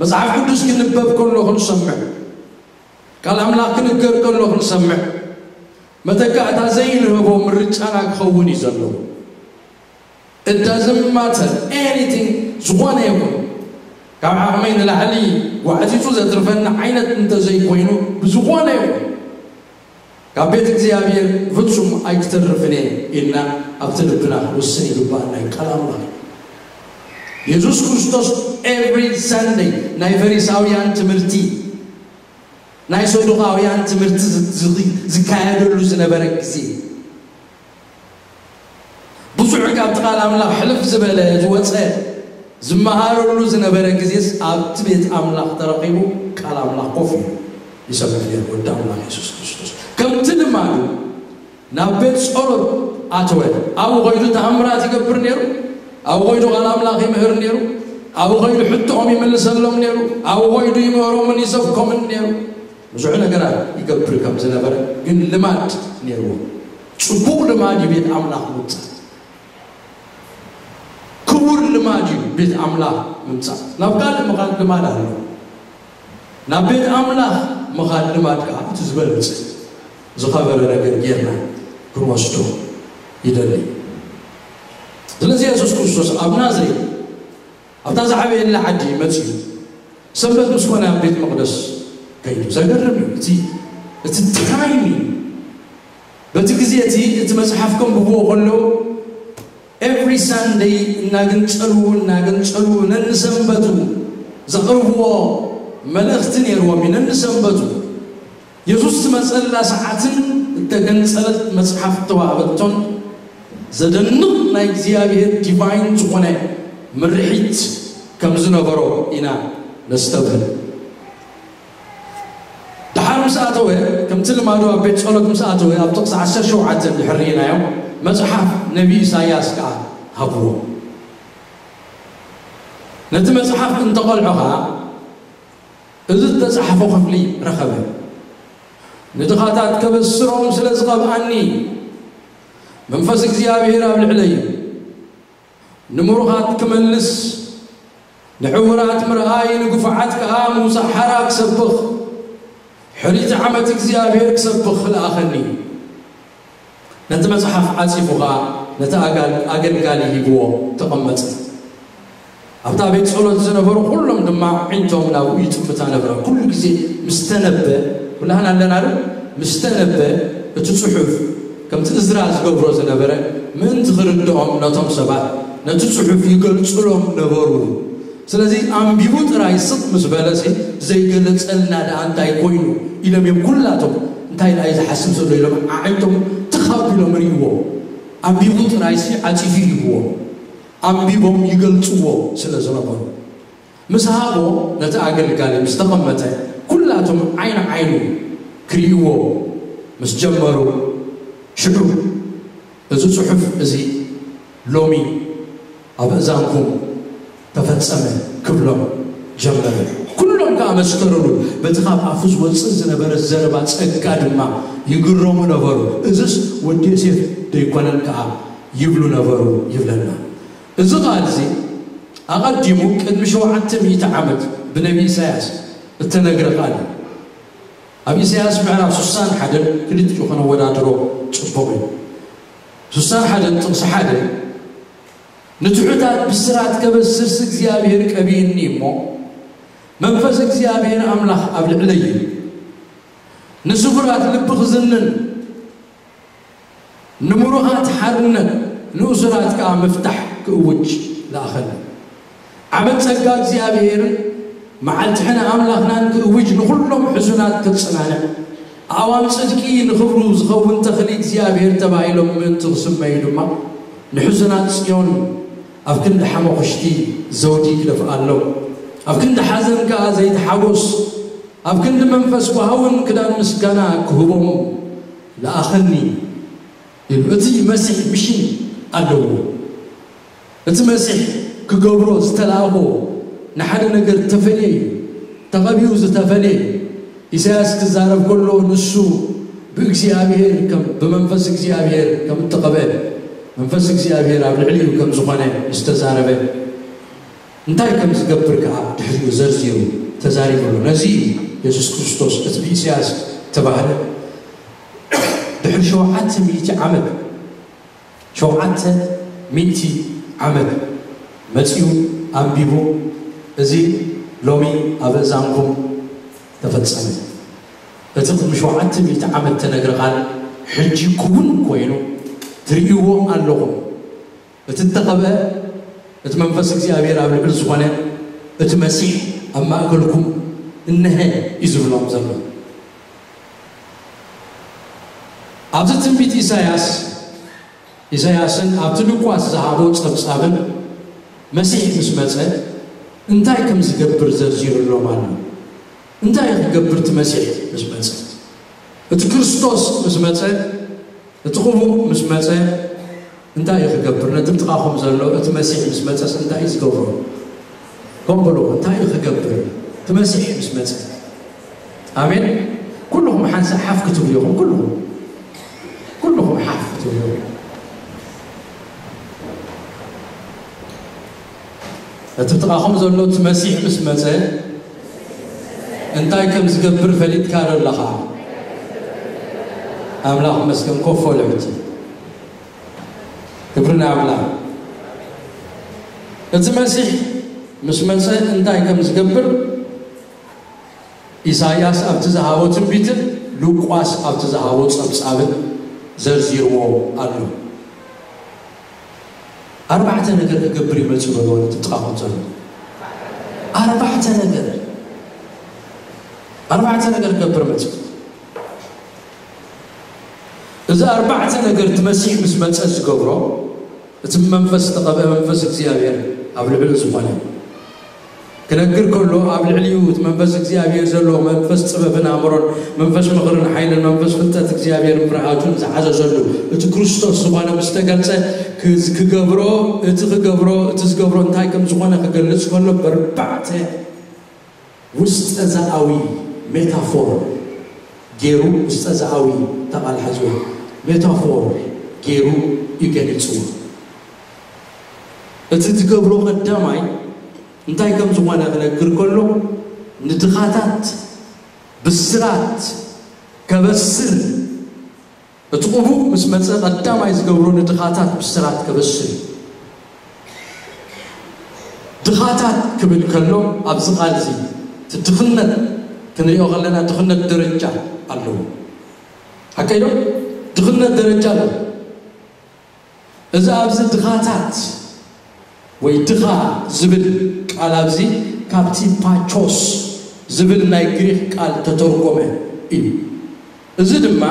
መጽሓፍ ቅዱስ ክንበብ ከሎ ክንሰምዕ፣ ቃል ኣምላኽ ክንገር ከሎ ክንሰምዕ፣ መተካእታ ዘይንህቦ ምርጫና ክኸውን እዩ ዘለዎ። It doesn't matter anything፣ ዝኾነ ይኹን፣ ካብ ዓቕመይ ንላዕሊ ጓዕፂፁ ዘትርፈኒ ዓይነት እንተዘይኮይኑ፣ ብዝኾነ ይኹን ካብ ቤት እግዚኣብሔር ፍጹም ኣይክተርፍን እየ ኢልና ኣብቲ ልብና ክንውስን ይግባእ። ናይ ቃል ኣምላኽ የሱስ ክርስቶስ every Sunday ናይ ፈሪሳውያን ትምህርቲ፣ ናይ ሰዱቃውያን ትምህርቲ ዝ- ዝ- ዝካየደሉ ዝነበረ ግዜ፣ ብዙሕ ካብቲ ቃል ኣምላኽ ሕልፍ ዝበለ ዝወፀ ዝመሃረሉ ዝነበረ ግዜስ ኣብቲ ቤት ኣምላኽ ተረኺቡ ቃል ኣምላኽ ኮፍ ኢሉ ይሰምዕ ነይሩ። ወዲ ኣምላኽ የሱስ ክርስቶስ ከምቲ ልማዱ ናብ ቤት ጸሎት ኣተወ። ኣብኡ ኸይዱ ተኣምራት ይገብር ነይሩ። ኣብኡ ኸይዱ ቃል ኣምላኽ ይምህር ነይሩ። ኣብኡ ኸይዱ ሕቶኦም ይምልሰሎም ነይሩ። ኣብኡ ኸይዱ ይምህሮምን ይሰብኮምን ነይሩ። ብዙሕ ነገራት ይገብር ከም ዝነበረ ግን ልማድ ነይርዎ። ጽቡቕ ልማድ እዩ ቤት ኣምላኽ ምምጻእ። ክቡር ልማድ እዩ ቤት ኣምላኽ ምምጻእ። ናብ ካልእ ምኻድ ልማድ ኣሎ። ናብ ቤት ኣምላኽ ምኻድ ልማድ ከዓ እቲ ዝበለጸ ዝኸበረ ነገር ጌርና ክንወስዶ ይደሊ። ስለዚ የሱስ ክርስቶስ ኣብ ናዝሬት ኣብታ ዝዓበየላ ዓዲ መጺኡ ሰንበት ምስ ኮነ ኣብ ቤት መቕደስ ከይዱ። ዘገርም እዩ እቲ እቲ ታይሚንግ። በቲ ግዜ እቲ እቲ መጽሓፍ ከንብብዎ ከለዉ every Sunday እናገንጸሉ እናገንጸሉ ነንሰንበቱ ዘቕርብዎ መልእኽቲ ነይርዎም እዩ። ነንሰንበቱ የሱስ ዝመጸላ ሰዓትን እተገንጸለት መጽሓፍ ተዋህበቶን ዘደንቕ ናይ እግዚኣብሔር ዲቫይን ዝኾነ ምርሒት ከም ዝነበሮ ኢና ነስተብህል። ድሓር ምስ ኣተወ፣ ከምቲ ልማዱ ኣብ ቤት ጸሎት ምስ ኣተወ፣ ኣብ ጥቕሲ ዓሰርተ ሸውዓተ እንድሕር ርኢናዮ፣ መጽሓፍ ነቢ ኢሳይያስ ከኣ ሃብዎ። ነቲ መጽሓፍ እንተቐልዖ ኸኣ፣ እዚ እተጻሕፎ ክፍሊ ረኸበ። ንድኻታት ከበስሮም ስለ ዝቐብኣኒ፣ መንፈስ እግዚኣብሔር ኣብ ልዕለይ እዩ። ንምሩኻት ክመልስ፣ ንዕዉራት ምርኣይ፣ ንግፉዓት ከኣ ምውጻእ ሓራ ክሰብኽ፣ ሕሪቲ ዓመት እግዚኣብሔር ክሰብኽ ለኣኸኒ። ነቲ መጽሓፍ ዓጺፉ ኸኣ ነቲ ኣጋል-፣ ኣገልጋሊ ሂብዎ ተቐመጠ። ኣብታ ቤት ጸሎት ዝነበሩ ኩሎም ድማ ኣዒንቶም ናብኡ ይጥምታ ነበራ። ኩሉ ግዜ ምስ ተነበ፣ ኩላህና ኣለና ዶ? ምስ ተነበ እቲ ጽሑፍ ከምቲ እዝራ ዝገብሮ ዝነበረ ምእንቲ ክርድኦም ነቶም ሰባት ነቲ ጽሑፍ ይገልጹሎም ነበሩ። ስለዚ ኣንቢቡ ጥራይ ስቕ ምስ በለሲ ዘይገለጸልና ደኣ እንታይ ኮይኑ ኢሎም እዮም ኩላቶም እንታይ ደኣ እዩ ዝሓስብ ዘሎ ኢሎም ኣዒንቶም ትኽ ኣቢሎም ርእይዎ። ኣንቢቡ ጥራይሲ ዓጺፉ ይህብዎ። ኣንቢቦም ይገልጽዎ ስለ ዝነበሩ። ምስ ሃቦ ነቲ ኣገልጋሊ ምስ ተቐመጠ ኩላቶም ዓይኒ ዓይኑ ክርእይዎ ምስ ጀመሩ ሽዑ እዚ ጽሑፍ እዚ ሎሚ ኣብ እዛንኩም ተፈጸመ ክብሎም ጀመረ። ኩሎም ከኣ መስከሩሉ። በቲ ካብ ኣፉ ዝወጽእ ዝነበረ ዘረባ ጸጋ ድማ ይግረሙ ነበሩ። እዝስ ወዲ ዮሴፍ ደይኮነን ከኣ ይብሉ ነበሩ ይብለና። እዚ ቃል እዚ ኣቐዲሙ ቅድሚ ሸውዓተ ሚእቲ ዓመት ብነቢ ኢሳያስ እተነግረ ቃል እዩ። ኣብ ኢሳያስ ምዕራፍ ስሳን ሓደን ክልቲኡ ከነወዳድሮ ጽቡቕ እዩ። ስሳን ሓደን ጥቕሲ ሓደ፣ "ንትሑታት ብስራት ከበስርስ እግዚኣብሔር ቀቢእኒ እሞ፣ መንፈስ እግዚኣብሔር ኣምላኽ ኣብ ልዕለይ እዩ። ንስቡራት ልቢ ክዝንን፣ ንምሩኻት ሓርነት፣ ንእሱራት ከኣ ምፍታሕ ክእውጅ ለኣኸኒ። ዓመት ጸጋ እግዚኣብሔርን መዓልቲ ሕነ ኣምላኽናን ክእውጅ፣ ንኹሎም ሕዙናት ከጸናንዕ፣ ኣእዋም ጽድቂ ንኽብሩ ዝኸውን ተኽሊ እግዚኣብሔር ተባሂሎም ምእንቲ ክስመዩ ድማ፣ ንሕዙናት ጽዮን ኣብ ክንዲ ሓመኹሽቲ ዘውዲ ክደፍኣሎም፣ ኣብ ክንዲ ሓዘን ከኣ ዘይትሓጎስ፣ ኣብ ክንዲ መንፈስ ጓሃውን ክዳን ምስጋና ክህቦም ለኣኸኒ" ኢሉ። እቲ መሲሕ ሚሽን ኣለዎ። እቲ መሲሕ ክገብሮ ዝተላእኮ ንሓደ ነገር ተፈልየ እዩ። ተቐቢኡ ዝተፈልየ እዩ። ኢሳያስ ክዛረብ ከሎ ንሱ ብእግዚኣብሔር ከም፣ ብመንፈስ እግዚኣብሔር ከም እተቐብአ፣ መንፈስ እግዚኣብሔር ኣብ ልዕሊኡ ከም ዝኾነ ዝተዛረበ እንታይ ከም ዝገብር ከኣ ድሕሪኡ ዘርዚሩ ተዛሪቡ ኣሎ። ነዚ እዩ የሱስ ክርስቶስ እቲ ብኢሳያስ ተባህለ ድሕሪ ሸውዓተ ሚእቲ ዓመት፣ ሸውዓተ ሚእቲ ዓመት መጺኡ ኣንቢቡ፣ እዚ ሎሚ ኣብ እዛንኩም ተፈጸመ። እቲ ቅድሚ ሸውዓተ ሚእቲ ዓመት ተነግረ ቃል ሕጂ ክውን ኮይኑ ትርእይዎ ኣለኹም። እቲ እተቐብአ፣ እቲ መንፈስ እግዚኣብሔር ኣብ ልዕሊ ዝኾነ እቲ መሲሕ ኣብ ማእከልኩም እነሀ እዩ ዝብሎም ዘሎ። ኣብዚ ትንቢት ኢሳያስ፣ ኢሳያስን ኣብቲ ሉቃስ ዝሃቦ ጸብጻብን መሲሕ ምስ መጸ እንታይ ከም ዝገብር ዘርዚሩሎም ኣሎ። እንታይ ክገብር እቲ መሲሕ ምስ መጸ? እቲ ክርስቶስ ምስ መጸ፣ እቲ ቅቡእ ምስ መጸ እንታይ እዩ ክገብር? ነቲ ጥቓኹም ዘሎ እቲ መሲሕ ምስ መጸስ እንታይ እዩ ዝገብሮ? ከም በሉ፣ እንታይ እዩ ክገብር እቲ መሲሕ ምስ መጸ? ኣሜን። ኩልኹም ሓንሳእ ሓፍ ክትብሉ ኢኹም። ኩልኹም፣ ኩልኹም ሓፍ ክትብሉ ኢኹም። እቲ ጥቓኹም ዘሎ እቲ መሲሕ ምስ መጸ እንታይ ከም ዝገብር ፈሊጥካ ዶ ኣለኻ? ኣምላኽ መስገን ኮፍ በሉ ሕጂ። ክብሪ ንኣምላኽ። እቲ መሲሕ ምስ መጸ እንታይ ከም ዝገብር ኢሳይያስ ኣብቲ ዝሃቦ ትንቢትን ሉቃስ ኣብቲ ዝሃቦ ጸብጻብን ዘርዚርዎ ኣሎ። ኣርባዕተ ነገር ክገብር እዩ መጺኡ በልዎ ነቲ ጥቓኹም ዘሎ። ኣርባዕተ ነገር፣ ኣርባዕተ ነገር ክገብር መጺኡ። እዚ ኣርባዕተ ነገር እቲ መሲሕ ምስ መጸ ዝገብሮ፣ እቲ መንፈስ ዝተቐብአ መንፈስ እግዚኣብሔር ኣብ ልዕሊ ዝኾነ ክነግር ከሎ፣ ኣብ ልዕሊኡ እቲ መንፈስ እግዚኣብሔር ዘሎ መንፈስ ጥበብን ኣእምሮን፣ መንፈስ ምኽርን ሓይልን፣ መንፈስ ፍልጠት እግዚኣብሔርን ፍርሃቱን ዝዓዘዘሉ፣ እቲ ክርስቶስ ዝኾነ ምስ ተገልጸ፣ ክዝ-፣ ክገብሮ፣ እቲ ክገብሮ፣ እቲ ዝገብሮ እንታይ ከም ዝኾነ ክገልጽ ከሎ፣ በርባዕተ ውስጠ ዛኣዊ ሜታፎር ገይሩ፣ ውስጠ ዛኣዊ ተቓል ሓዝዎ ሜታፎር ገይሩ እዩ ገሊጽዎ። እቲ ዝገብሮ ቀዳማይ እንታይ ከም ዝኾነ ክነግር ከሎ፣ ንድኻታት ብስራት ከበስር፣ እቲ ቅቡእ ምስ መጸ ቀዳማይ ዝገብሮ ንድኻታት ብስራት ከበስር እዩ። ድኻታት ክብል ከሎ ኣብዚ ቃል እዚ እቲ ድኽነት ክንሪኦ ከለና ድኽነት ደረጃ ኣለዎ። ሓቀይ ዶ? ድኽነት ደረጃ ኣለዎ። እዚ ኣብዚ ድኻታት ወይ ድኻ ዝብል ቃል ኣብዚ ካብቲ ፓቾስ ዝብል ናይ ግሪክ ቃል ተተርጎመ እዩ። እዚ ድማ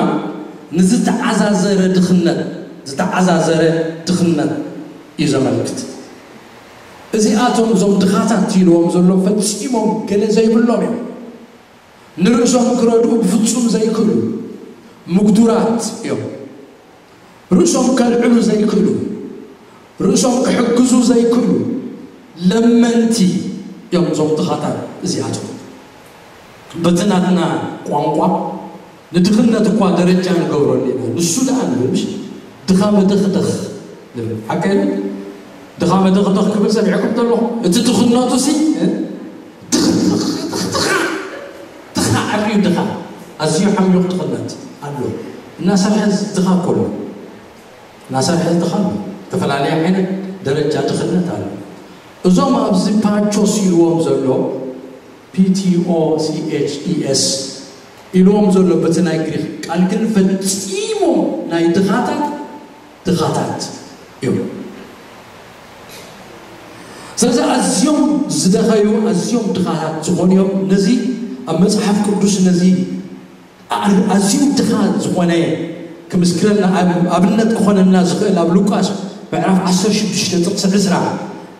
ንዝተዓዛዘረ ድኽነት፣ ዝተዓዛዘረ ድኽነት እዩ ዘመልክት። እዚኣቶም እዞም ድኻታት ኢልዎም ዘሎ ፈጺሞም ገለ ዘይብሎም እዮም። ንርእሶም ክረድኡ ብፍጹም ዘይክእሉ ምጉዱራት እዮም። ርእሶም ከልዕሉ ዘይክእሉ፣ ርእሶም ክሕግዙ ዘይክእሉ ለመንቲ እዮም እዞም ድኻታት እዚኣቶም። በቲ ናትና ቋንቋ ንድኽነት እኳ ደረጃ ንገብረሉ ኢና። ንሱ ደኣ ንብል፣ ምሽ ድኻ መደኽደኽ ንብል። ሓቀይ ድኻ መደኽደኽ ክብል ሰሚዕኩም ዘለኹም? እቲ ድኽነቱ ሲ፣ እ? ድኻ፣ ድኻ፣ ድኻ፣ ድኻ ዓብዩ ድኻ፣ ኣዝዩ ዓሚቕ ድኽነት ኣሎ። እናሰርሐ ድኻ እኮ ኣሎ። እናሰርሐ ድኻ ኣሎ። ዝተፈላለየ ዓይነት ደረጃ ድኽነት ኣሎ። እዞም ኣብዚ ፓቾስ ኢልዎም ዘሎ፣ ፒ ቲ ኦ ሲ ኤች ኢ ኤስ ኢልዎም ዘሎ በቲ ናይ ግሪክ ቃል ግን ፈጺሞም ናይ ድኻታት ድኻታት እዮም። ስለዚ ኣዝዮም ዝደኸዩ፣ ኣዝዮም ድኻታት ዝኾኑ እዮም። ነዚ ኣብ መጽሓፍ ቅዱስ ነዚ ኣ-፣ ኣዝዩ ድኻ ዝኾነ ክምስክረልና፣ ኣብ-፣ ኣብነት ክኾነና ዝኽእል ኣብ ሉቃስ ምዕራፍ ዓሰርተ ሽዱሽተ ጥቕሲ ዕስራ፣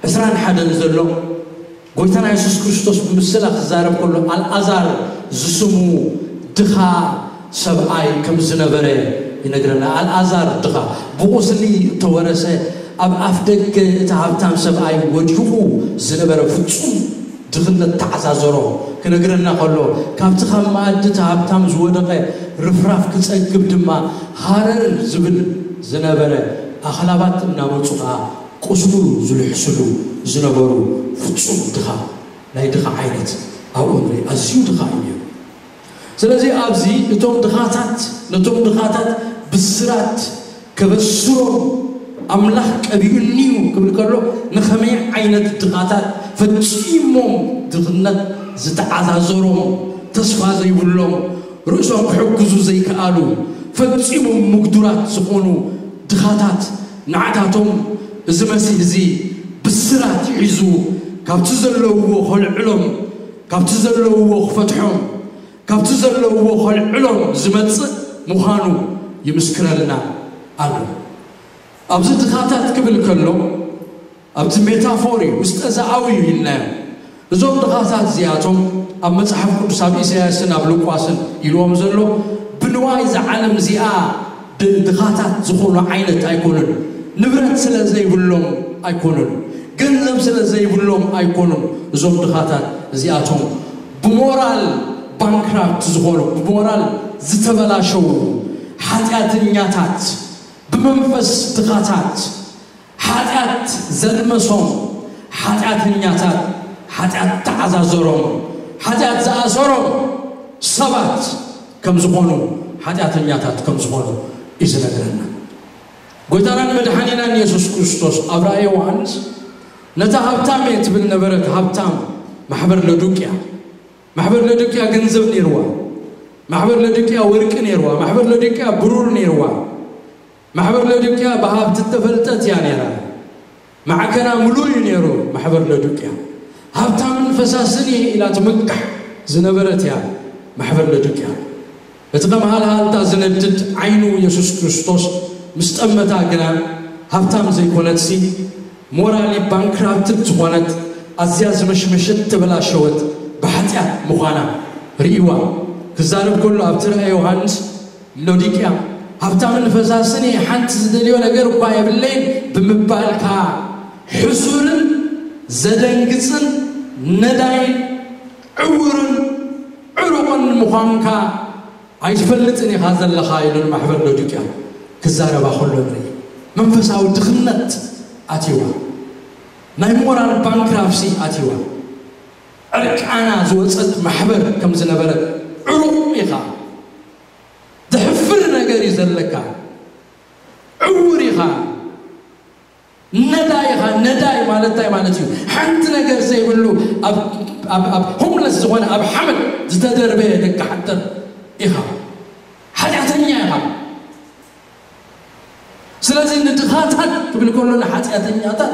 ዕስራን ሓደን ዘሎ ጎይታና የሱስ ክርስቶስ ብምስላ ክዛረብ ከሎ፣ ኣልኣዛር ዝስሙ ድኻ ሰብኣይ ከም ዝነበረ ይነግረና። ኣልኣዛር ድኻ፣ ብቑስሊ እተወረሰ፣ ኣብ ኣፍ ደገ እቲ ሃብታም ሰብኣይ ወዲቑ ዝነበረ ፍጹም ድኽነት ተዓዛዘሮ ክነግረና ከሎ፣ ካብቲ ካብ መኣዲ እቲ ሃብታም ዝወደቐ ርፍራፍ ክጸግብ ድማ ሃረር ዝብል ዝነበረ ኣኽላባት እናመጹ ኸኣ ቁስሉ ዝልሕስሉ ዝነበሩ ፍጹም ድኻ፣ ናይ ድኻ ዓይነት ኣብኡ ንርኢ። ኣዝዩ ድኻ እዩ ነይሩ። ስለዚ ኣብዚ እቶም ድኻታት፣ ነቶም ድኻታት ብስራት ከበስሮም ኣምላኽ ቀቢኡኒ እዩ ክብል ከሎ፣ ንኸመይ ዓይነት ድኻታት ፈጺሞም ድኽነት ዝተዓዛዘሮም፣ ተስፋ ዘይብሎም፣ ርእሶም ክሕግዙ ዘይከኣሉ፣ ፈጺሞም ምጉዱራት ዝኾኑ ድኻታት፣ ንዓታቶም እዚ መሲሕ እዚ ብስራት ሒዙ ካብቲ ዘለውዎ ከልዕሎም፣ ካብቲ ዘለውዎ ክፈትሖም፣ ካብቲ ዘለውዎ ከልዕሎም ዝመጽእ ምዃኑ ይምስክረልና ኣሎ። ኣብዚ ድኻታት ክብል ከሎ፣ ኣብቲ ሜታፎር እዩ፣ ውስጠ ዘኣዊ እዩ ኢልናዮ። እዞም ድኻታት እዚኣቶም ኣብ መጽሓፍ ቅዱስ፣ ኣብ ኢሳያስን ኣብ ሉቃስን ኢልዎም ዘሎ፣ ብንዋይ እዛ ዓለም እዚኣ ድ-፣ ድኻታት ዝኾኑ ዓይነት ኣይኮኑን። ንብረት ስለ ዘይብሎም ኣይኮኑን። ገንዘብ ስለ ዘይብሎም ኣይኮኑን። እዞም ድኻታት እዚኣቶም ብሞራል ባንክራፕት ዝኾኑ፣ ብሞራል ዝተበላሸዉ፣ ሓጢኣተኛታት፣ ብመንፈስ ድኻታት፣ ሓጢኣት ዘልመሶም፣ ሓጢኣተኛታት፣ ሓጢኣት ተዓዛዘሮም፣ ሓጢኣት ዝኣሰሮም ሰባት ከም ዝኾኑ፣ ሓጢኣተኛታት ከም ዝኾኑ እዩ ዝነግረና። ጎይታናን መድሓኒናን የሱስ ክርስቶስ ኣብ ራእየ ዮሃንስ ነታ ሃብታም እየ ትብል ነበረት ሃብታም ማሕበር ለዱቅያ። ማሕበር ለዱቅያ ገንዘብ ነይርዋ። ማሕበር ለዱቅያ ወርቂ ነይርዋ። ማሕበር ለዱቅያ ብሩር ነይርዋ። ማሕበር ለዱቅያ ብሃብቲ እተፈልጠት እያ ነይራ። ማዕከና ምሉእ እዩ ነይሩ። ማሕበር ለዱቅያ ሃብታምን ፈሳስን እየ ኢላ ትምካሕ ዝነበረት እያ ማሕበር ለዱቅያ። እቲ ከም ሃልሃልታ ዝነድድ ዓይኑ የሱስ ክርስቶስ ምስ ጠመታ ግና፣ ሃብታም ዘይኮነትሲ፣ ሞራሊ ባንክራፕትድ ዝኾነት፣ ኣዝያ ዝመሽመሸት፣ ተበላሸወት፣ ብሓጢኣት ምዃና ርእይዋ። ክዛረብ ከሎ ኣብቲ ራእየ ዮሃንስ፣ ሎዲቅያ፣ ሃብታምን ፈሳስን እየ፣ ሓንቲ ዝደልዮ ነገር እኳ የብለይን ብምባልካ፣ ሕሱርን ዘደንግጽን ነዳይን ዕውርን ዕሩቕን ምዃንካ ኣይትፈልጥን ኢኻ ዘለኻ ኢሉ ንማሕበር ሎዲቅያ ክዛረባ ከሎ ንርኢ። መንፈሳዊ ድኽነት ኣትይዋ። ናይ ሞራል ባንክራፕሲ ኣትይዋ። ዕርቃና ዝወጸት ማሕበር ከም ዝነበረት፣ ዕሩቕ ኢኻ። ዘሕፍር ነገር እዩ ዘለካ። ዕውር ኢኻ። ነዳይ ኢኻ። ነዳይ ማለት እንታይ ማለት እዩ? ሓንቲ ነገር ዘይብሉ፣ ኣብ፣ ኣብ፣ ኣብ ሆምለስ ዝኾነ፣ ኣብ ሓመድ ዝተደርበየ ደቂ ሓደር ኢኻ። ሓጢኣተኛ ኢኻ። ስለዚ ንድኻታት ክብል ከሎ ንሓጢኣተኛታት፣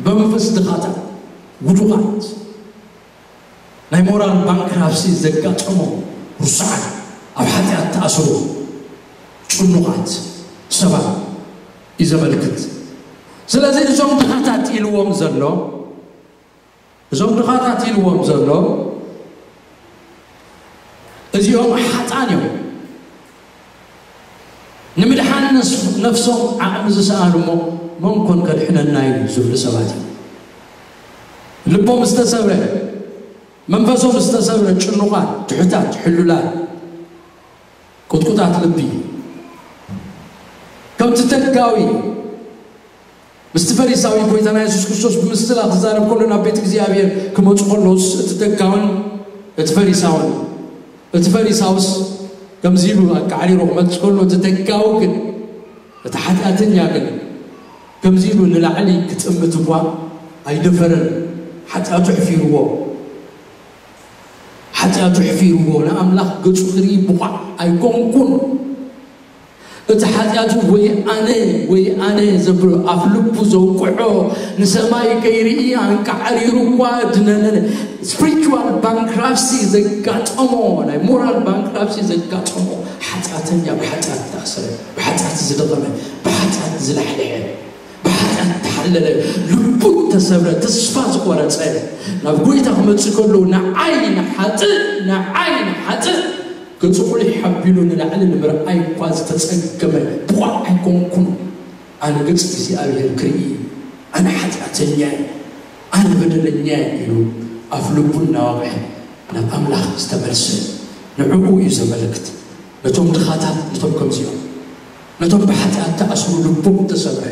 ብመንፈስ ድኻታት፣ ውዱቓት፣ ናይ ሞራል ባንክራፕሲ ዘጋጠሞም ርሱዓት፣ ኣብ ሓጢኣት ተኣስሩ ጭኑቓት ሰባት እዩ ዘመልክት። ስለዚ እዞም ድኻታት ኢልዎም ዘሎ፣ እዞም ድኻታት ኢልዎም ዘሎ፣ እዚኦም ሓጥኣን እዮም። ንምድሓን ነስ-፣ ነፍሶም ዓቕሚ ዝሰኣኑ እሞ መን ኮን ከድሕነና እዩ ዝብሉ ሰባት እዮም። ልቦም ዝተሰብረ፣ መንፈሶም ዝተሰብረ፣ ጭኑቓት፣ ትሑታት፣ ሕሉላት፣ ቁጥቁጣት ልቢ፣ ከምቲ ተጋዊ ምስቲ ፈሪሳዊ ጎይታና የሱስ ክርስቶስ ብምስላ ክዛረብ ከሎ፣ ናብ ቤት እግዚኣብሔር ክመጹ ከለውስ፣ እቲ ተጋውን እቲ ፈሪሳውን፣ እቲ ፈሪሳውስ ከምዚ ኢሉ ኣቃዕሪሩ ክመጽእ ከሎ፣ እቲ ተጋዊ ግን፣ እቲ ሓጢኣተኛ ግን ከምዚ ኢሉ ንላዕሊ ክጥምት እኳ ኣይደፈረን። ሓጢኣቱ ኣሕፊርዎ፣ ሓጢኣቱ ኣሕፊርዎ፣ ንኣምላኽ ገጹ ክርኢ ብቑዕ ኣይኮንኩን። እቲ ሓጢኣቱ ወይ ኣነ፣ ወይ ኣነ ዘብሎ፣ ኣፍ ልቡ ዘውቅዖ፣ ንሰማይ ከይርኢ ኣንቃዕሪሩ እኳ ድነነ። ስፒሪቹዋል ባንክራፕሲ ዘጋጠሞ፣ ናይ ሞራል ባንክራፕሲ ዘጋጠሞ ሓጢኣተኛ፣ ብሓጢኣት ዝተኣሰረ፣ ብሓጢኣት ዝደኸመ፣ ብሓጢኣት ዝላሕለሐ፣ ብሓጢኣት ተሓለለ፣ ልቡ ተሰብረ፣ ተስፋ ዝቆረጸ፣ ናብ ጎይታ ክመጽእ ከሎ፣ ንዓይ ንሓጥእ፣ ንዓይ ንሓጥእ፣ ገጹ ቁሊሕ ኣቢሉ ንላዕሊ ንምርኣይ እኳ ዝተጸገመ፣ ብቑዕ ኣይኮንኩን፣ ኣነ ገጽ እግዚኣብሔር ክርኢ፣ ኣነ ሓጢኣተኛ እየ፣ ኣነ በደለኛ እየ ኢሉ ኣፍ ልቡ እናወቕዐ ናብ ኣምላኽ ዝተመልሰ፣ ንዕኡ እዩ ዘመልክት። ነቶም ድኻታት፣ ነቶም ከምዚኦም፣ ነቶም ብሓጢኣት ተኣስሩ፣ ልቦም ተሰብረ፣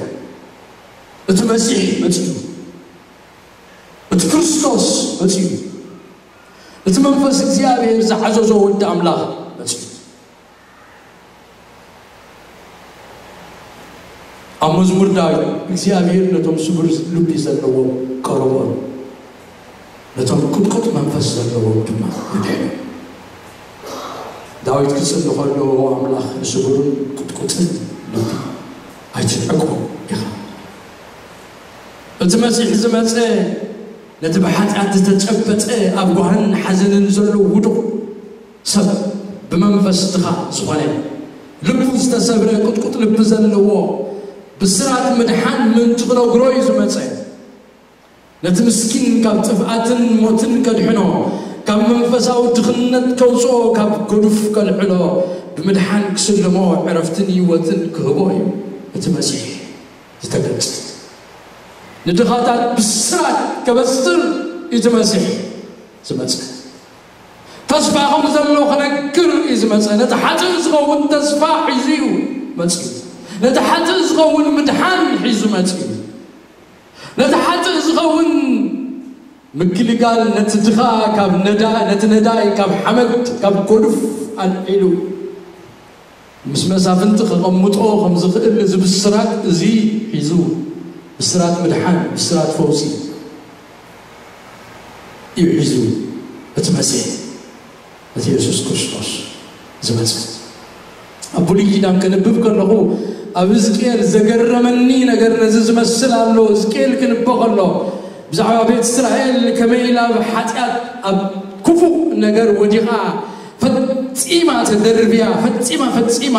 እቲ መሲሕ መጺኡ፣ እቲ መንፈስ እግዚኣብሔር ዝዓዘዞ ወዲ ኣምላኽ መጽኡ። ኣብ መዝሙር ዳዊት እግዚኣብሔር ነቶም ስቡር ልቢ ዘለዎም ቀረቦም፣ ነቶም ቅጥቁጥ መንፈስ ዘለዎም ድማ ኣድሕኖም። ዳዊት ክጽሊ ከሎ ኣምላኽ ንስቡርን ቅጥቁጥን ልቢ ኣይትንዕቆ ኢኻ። እቲ መሲሕ ዝመጸ ነቲ ብሓጢኣት ዝተጨበጠ ኣብ ጓህን ሓዘንን ዘሎ ውዱቕ ሰብ ብመንፈስ ድኻ ዝኾነ ልቡ ዝተሰብረ ቅጥቁጥ ልቢ ዘለዎ ብስራት ምድሓን ምእንቲ ክነግሮ እዩ ዝመጸ። ነቲ ምስኪን ካብ ጥፍኣትን ሞትን ከድሕኖ፣ ካብ መንፈሳዊ ድኽነት ከውፅኦ፣ ካብ ገዱፍ ከልዕሎ፣ ብምድሓን ክስልሞ ዕረፍትን ህይወትን ክህቦ እዩ እቲ መሲሕ ዝተገልጸ። ንድኻታት ብስራት ከበስር እዩ እቲ መሲሕ ዝመጽእ። ተስፋ ከም ዘሎ ክነግር እዩ ዝመጽእ። ነቲ ሓጥእ ዝኸውን ተስፋ ሒዙ እዩ መጽኡ። ነቲ ሓጥእ ዝኸውን ምድሓን ሒዙ መጽኡ። ነቲ ሓጥእ ዝኸውን ምግልጋል፣ ነቲ ድኻ ካብ ነዳ-፣ ነቲ ነዳይ ካብ ሓመድ፣ ካብ ጎዱፍ ኣልዒሉ ምስ መሳፍንቲ ከቐምጦ ከም ዝኽእል እዚ ብስራት እዚ ሒዙ፣ ብስራት ምድሓን፣ ብስራት ፈውሲ እዩ ሒዙ እቲ መሲሕ፣ እቲ የሱስ ክርስቶስ ዝመጽእ። ኣብ ብሉይ ኪዳን ከንብብ ከለኹ ኣብ ሕዝቅኤል ዘገረመኒ ነገር ነዚ ዝመስል ኣሎ። ሕዝቅኤል ክንበ ከሎ ብዛዕባ ቤት እስራኤል ከመይ ኢላ ኣብ ሓጢኣት፣ ኣብ ክፉእ ነገር ወዲቓ ፈጺማ ተደርብያ፣ ፈጺማ፣ ፈጺማ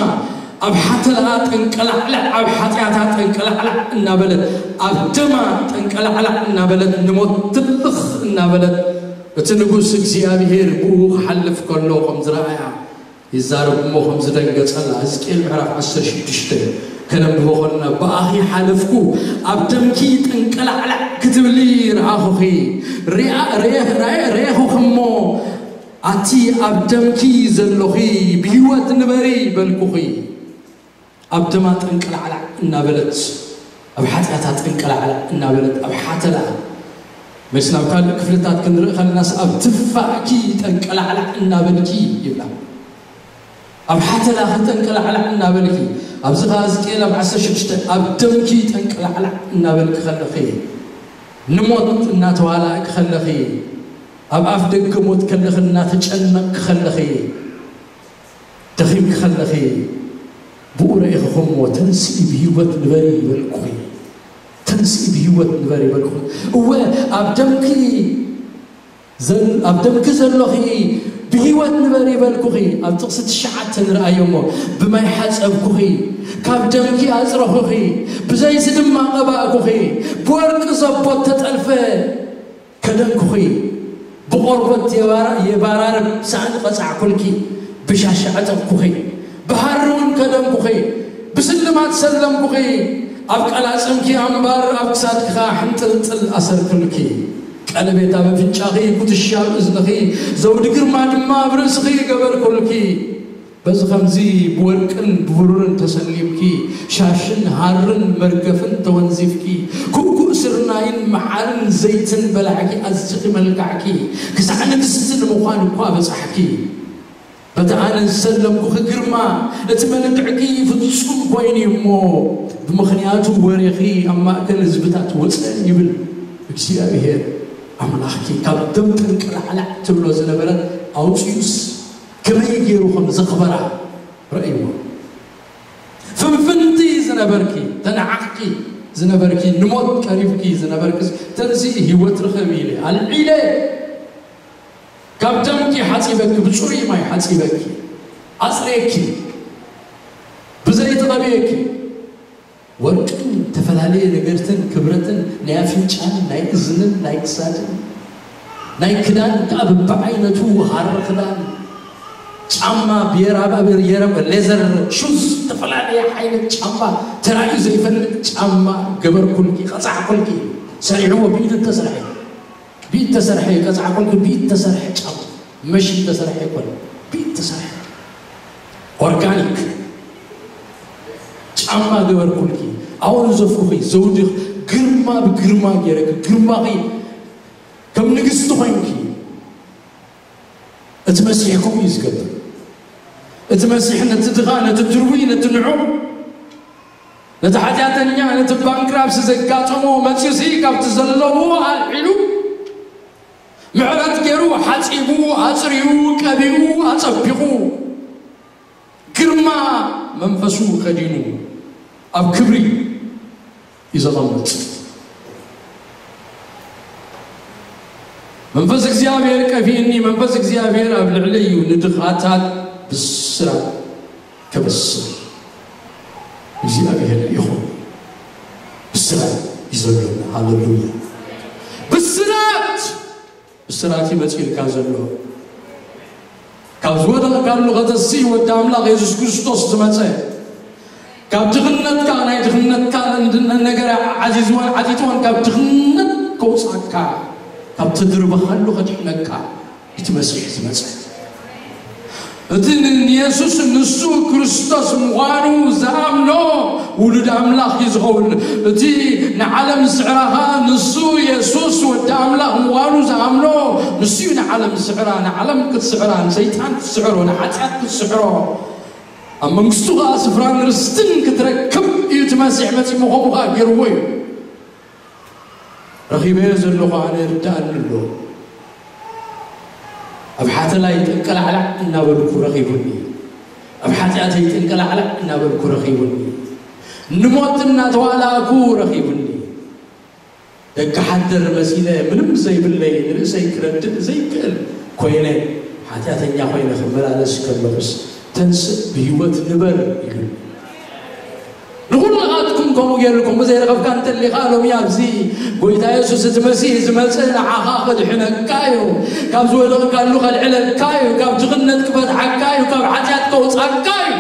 ኣብ ሓተላ ጠንቀላዕላዕ፣ ኣብ ሓጢኣታ ጠንቀላዕላዕ እናበለት፣ ኣብ ደማ ጠንቀላዕላዕ እናበለት፣ ንሞት ትልኽ እናበለት፣ እቲ ንጉስ እግዚኣብሔር ብኡ ክሓልፍ ከሎ ከም ዝረኣያ ይዛረብ እሞ ከም ዝደንገጸላ፣ ሕዝቅኤል ምዕራፍ ዓሰርተ ሽዱሽተ ከነንብቦ ከለና፣ "ብኣኺ ሓለፍኩ፣ ኣብ ደምኪ ጠንቀላዕላዕ ክትብሊ ረኣኹኺ፣ ሪኣ-፣ ሬ-፣ ሬ-፣ ሬኹኺ እሞ፣ ኣቲ ኣብ ደምኪ ዘሎኺ፣ ብህይወት ንበሪ በልኩኺ። ኣብ ደማ ጠንቀላዕላዕ እናበለት፣ ኣብ ሓጢኣታ ጠንቀላዕላዕ እናበለት፣ ኣብ ሓተላ፣ መስ ናብ ካልእ ክፍልታት ክንርኢ ከለናስ፣ ኣብ ትፋእኪ ጠንቀላዕላዕ እናበልኪ" ይብላ። ኣብ ሓተላኺ ጠንቀላዕላዕ እናበልኪ፣ ኣብዚ ኸዓ ሕዝቅኤል ኣብ ዓሰርተ ሽዱሽተ፣ "ኣብ ደምኪ ጠንቀላዕላዕ እናበልኪ ከለኺ፣ ንሞት እናተዋላእኪ ከለኺ፣ ኣብ ኣፍ ደገ ሞት ከለኺ፣ እናተጨነቕኪ ከለኺ፣ ደኺምኪ ከለኺ፣ ብኡ ረኢኽኹ እሞ፣ ተንስኢ ብህይወት ንበሪ ይበልኩኺ። ተንስኢ ብህይወት ንበሪ ይበልኩኺ። እወ፣ ኣብ ደምኪ ዘል-፣ ኣብ ደምኪ ዘሎኺ ብህይወት ንበሪ ይበልኩኺ። ኣብ ጥቕሲ ትሽዓተ ንርኣዮ እሞ፣ ብማይ ሓጸብኩኺ፣ ካብ ደምኪ ኣጽረኹኺ፣ ብዘይቲ ድማ ቀባእኩኺ፣ ብወርቂ ዘቦት ተጠልፈ ከደንኩኺ፣ ብቆርበት የባራ-፣ የባራርብ ሳእኒ ቀጻዕኩልኪ፣ ብሻሽ ዓጠቕኩኺ፣ ብሃሪ እውን ከደንኩኺ፣ ብስልማት ሰለምኩኺ፣ ኣብ ቀላጽምኪ ኣምባር፣ ኣብ ክሳድኪ ኸኣ ሕንጥልጥል ኣሰርኩልኪ። ቀለቤት ኣብ ኣፍንጫኺ፣ ኩትሻ ኣብ እዝንኺ፣ ዘውዲ ግርማ ድማ ኣብ ርእስኺ ገበርኩልኪ። በዚ ኸምዚ ብወርቅን ብብሩርን ተሰሊምኪ፣ ሻሽን ሃርን መርገፍን ተወንዚፍኪ፣ ኩእኩእ ስርናይን መዓርን ዘይትን በላዕኪ፣ ኣዚኺ መልካዕኪ፣ ክሳዕ ንግስቲ ንምዃን እኳ በጻሕኪ። በቲ ኣነ ዝሰለምኩኺ ግርማ፣ እቲ መልክዕኪ ፍጹም ኮይኑ እዩ እሞ፣ ብምኽንያቱ ወሬኺ ኣብ ማእከል ህዝብታት ወጸ ይብል እግዚኣብሄር ኣምላኽኪ። ካብ ደም ጠንቀላዕላዕ ትብሎ ዝነበረት ኣውጺኡስ፣ ከመይ ገይሩ ከም ዘኽበራ ረእይዎ። ፍንፍንቲ ዝነበርኪ፣ ተነዓቕኪ ዝነበርኪ፣ ንሞት ቀሪብኪ ዝነበርኪስ፣ ተንስኢ ህይወት ርኸቢ ኢለ ኣልዒለ፣ ካብ ደምኪ ሓጺበኪ፣ ብጽሩይ ማይ ሓጺበኪ፣ ኣጽሬኪ፣ ብዘይቲ ቀብኤኪ። ወርቅን ዝተፈላለየ ነገርትን ክብረትን ናይ ኣፍንጫን ናይ እዝንን ናይ ክሳድን ናይ ክዳን ከኣ በብዓይነቱ ሃሪ ክዳን፣ ጫማ ብየራብ፣ ኣብ የረብ፣ ሌዘር ሹዝ፣ ዝተፈላለየ ዓይነት ጫማ፣ ተራእዩ ዘይፈልጥ ጫማ ገበርኩልኪ፣ ቀጻዕኩልኪ። ሰሪሕዎ፣ ብኢዱ እተሰርሐ፣ ብኢድ ተሰርሐ፣ ቀጻዕኩልኪ፣ ብኢድ ተሰርሐ ጫማ፣ መሽን ተሰርሐ ኣይኮነን፣ ብኢድ ተሰርሐ ኦርጋኒክ ጫማ ገበርኩልኪ፣ ኣወንዘፍኩኺ፣ ዘውዲ ግርማ ብግርማ ገይረኪ፣ ግርማኺ ከም ንግስቲ ኮይንኪ፣ እቲ መሲሕ ከምኡ እዩ ዝገብር። እቲ መሲሕ ነቲ ድኻ፣ ነቲ ድርቡይ፣ ነቲ ንዑቕ፣ ነቲ ሓጢኣተኛ፣ ነቲ ባንክራፕሲ ዘጋጠሞ መጺኡሲ ካብቲ ዘለዎ ኣልዒሉ ምሕረት ገይሩ ሓጺቡ ኣጽርዩ ቀቢኡ ኣጸቢቑ ግርማ መንፈሱ ከዲኑ ኣብ ክብሪ እዩ ዘቐምጥ። መንፈስ እግዚኣብሔር ቀቢእኒ፣ መንፈስ እግዚኣብሔር ኣብ ልዕለይ እዩ፣ ንድኻታት ብስራት ከበስር እግዚኣብሔር ይኹን። ብስራት እዩ ዘሎና። ሃሌሉያ። ብስራት፣ ብስራት እዩ መጺኡልካ ዘሎ። ካብ ዝወደቕካሉ ከተሲ ወዲ ኣምላኽ የሱስ ክርስቶስ ዝመጸ፣ ካብ ድኽነትካ፣ ናይ ድኽነትካ ነገር ዓዚዝዎን ዓጢጥዎን ካብ ድኽነት ከውጻካ፣ ካብ ተድርበኻሉ ከድሕነካ እቲ መሲሕ ዝመጸ። እቲ ንየሱስ ንሱ ክርስቶስ ምዃኑ ዝኣምኖ ውሉድ ኣምላኽ እዩ ዝኸውን። እቲ ንዓለም ዝስዕራ ኸኣ ንሱ የሱስ ወዲ ኣምላኽ ምዃኑ ዝኣምኖ ንሱ እዩ ንዓለም ዝስዕራ። ንዓለም ክትስዕራ፣ ንሰይጣን ክትስዕሮ፣ ንሓጢኣት ክትስዕሮ፣ ኣብ መንግስቱ ኸኣ ስፍራን ርስትን ክትረክብ እዩ እቲ መሲሕ መጺኡ። ከምኡ ኸኣ ገይርዎ እዩ። ረኺበዮ ዘለኹ ኣነ ይርድኣኒ ኣሎ። ኣብ ሓተላይ ጠንቀላዕላዕ እናበልኩ ረኺቡኒ። ኣብ ሓጢኣተይ ጠንቀላዕላዕ እናበልኩ ረኺቡኒ። ንሞት እናተዋላእኩ ረኺቡኒ። ደቂ ሓደር መሲለ ምንም ዘይብለይ ንርእሰይ ክረድእ ዘይክእል ኮይነ፣ ሓጢኣተኛ ኮይነ ክመላለስ ከለኹስ፣ "ተንስእ ብህይወት ንበር" ኢሉ። ንኹልኻትኩም ከምኡ ገይርኩም ዘይረኸብካ እንተሊኻ፣ ሎሚ ኣብዚ ጎይታ የሱስ እቲ መሲህ ዝመጽእ ንዓኻ ከድሕነካ እዩ። ካብ ዝወደቕካሉ ከልዕለካ እዩ። ካብ ድኽነት ክፈትሓካ እዩ። ካብ ሓጢኣት ከውጻካ እዩ።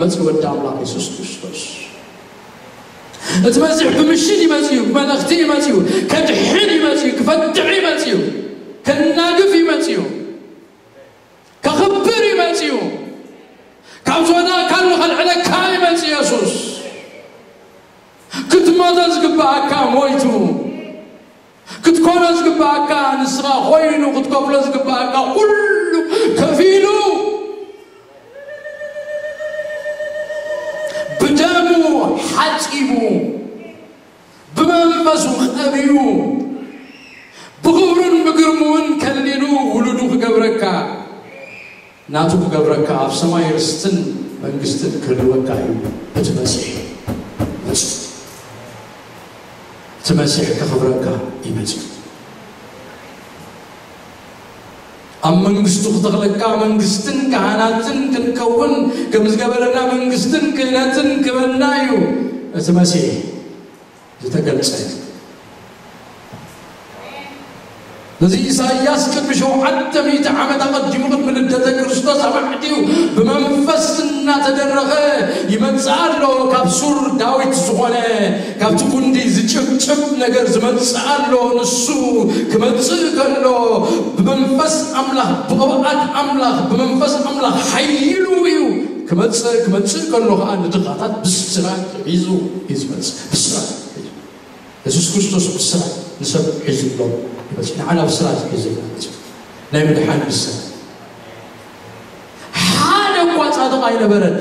መጺ ወዲ ኣምላኽ የሱስ ክርስቶስ። እቲ መሲሕ ብምሽን ይመጽእ እዩ፣ ብመልእኽቲ ይመጽእ እዩ፣ ከድሕን ይመጽእ እዩ፣ ክፈትሕ ይመጽእ እዩ፣ ከናግፍ ይመጽእ እዩ፣ ከኽብር ይመጽእ እዩ። ካብ ዝወደቕካሉ ከልዕለካ ይመጽእ የሱስ። ክትሞቶ ዝግብኣካ ሞይቱ፣ ክትኮኖ ዝግብኣካ ንስኻ ኮይኑ፣ ክትከፍሎ ዝግብኣካ ኩሉ ከፊሉ፣ ብደሙ ሓጺቡ፣ ብመንፈሱ ቀቢኡ፣ ብኽብሩን ብግርምኡን ከሊሉ ውሉዱ ክገብረካ፣ ናቱ ክገብረካ፣ ኣብ ሰማይ ርስትን መንግስትን ክህልወካ እዩ። እቲ መሲሕ መጽኡ። እቲ መሲሕ ከኽብረካ እዩ መጽኡ። ኣብ መንግስቱ ክተኽለካ፣ መንግስትን ካህናትን ክንከውን ከም ዝገበረና፣ መንግስትን ክህነትን ክበና እዩ እቲ መሲሕ ዝተገልጸ። ነዚ ኢሳይያስ ቅድሚ ሸውዓተ ሚእቲ ዓመት ኣቐዲሙ፣ ቅድሚ ልደተ ክርስቶስ ኣማዕድዩ ብመንፈስ እናተደረኸ ይመጽእ ኣሎ። ካብ ሱር ዳዊት ዝኾነ፣ ካብቲ ጉንዲ ዝጭብጭብ ነገር ዝመጽእ ኣሎ። ንሱ ክመጽእ ከሎ ብመንፈስ ኣምላኽ፣ ብቕብኣት ኣምላኽ፣ ብመንፈስ ኣምላኽ ሓይሉ እዩ ክመጽእ። ክመጽእ ከሎ ኸኣ ንድኻታት ብስራት ሒዙ እዩ ዝመጽእ። ብስራት ሒዙ። የሱስ ክርስቶስ ብስራት ንሰብ ሒዙ ኣሎ ይመጽእ። ንዓና ብስራት ሒዙ ይመጽእ። ናይ ምድሓን ብስራት። ሓደ እኳ ጻድቕ ኣይነበረን።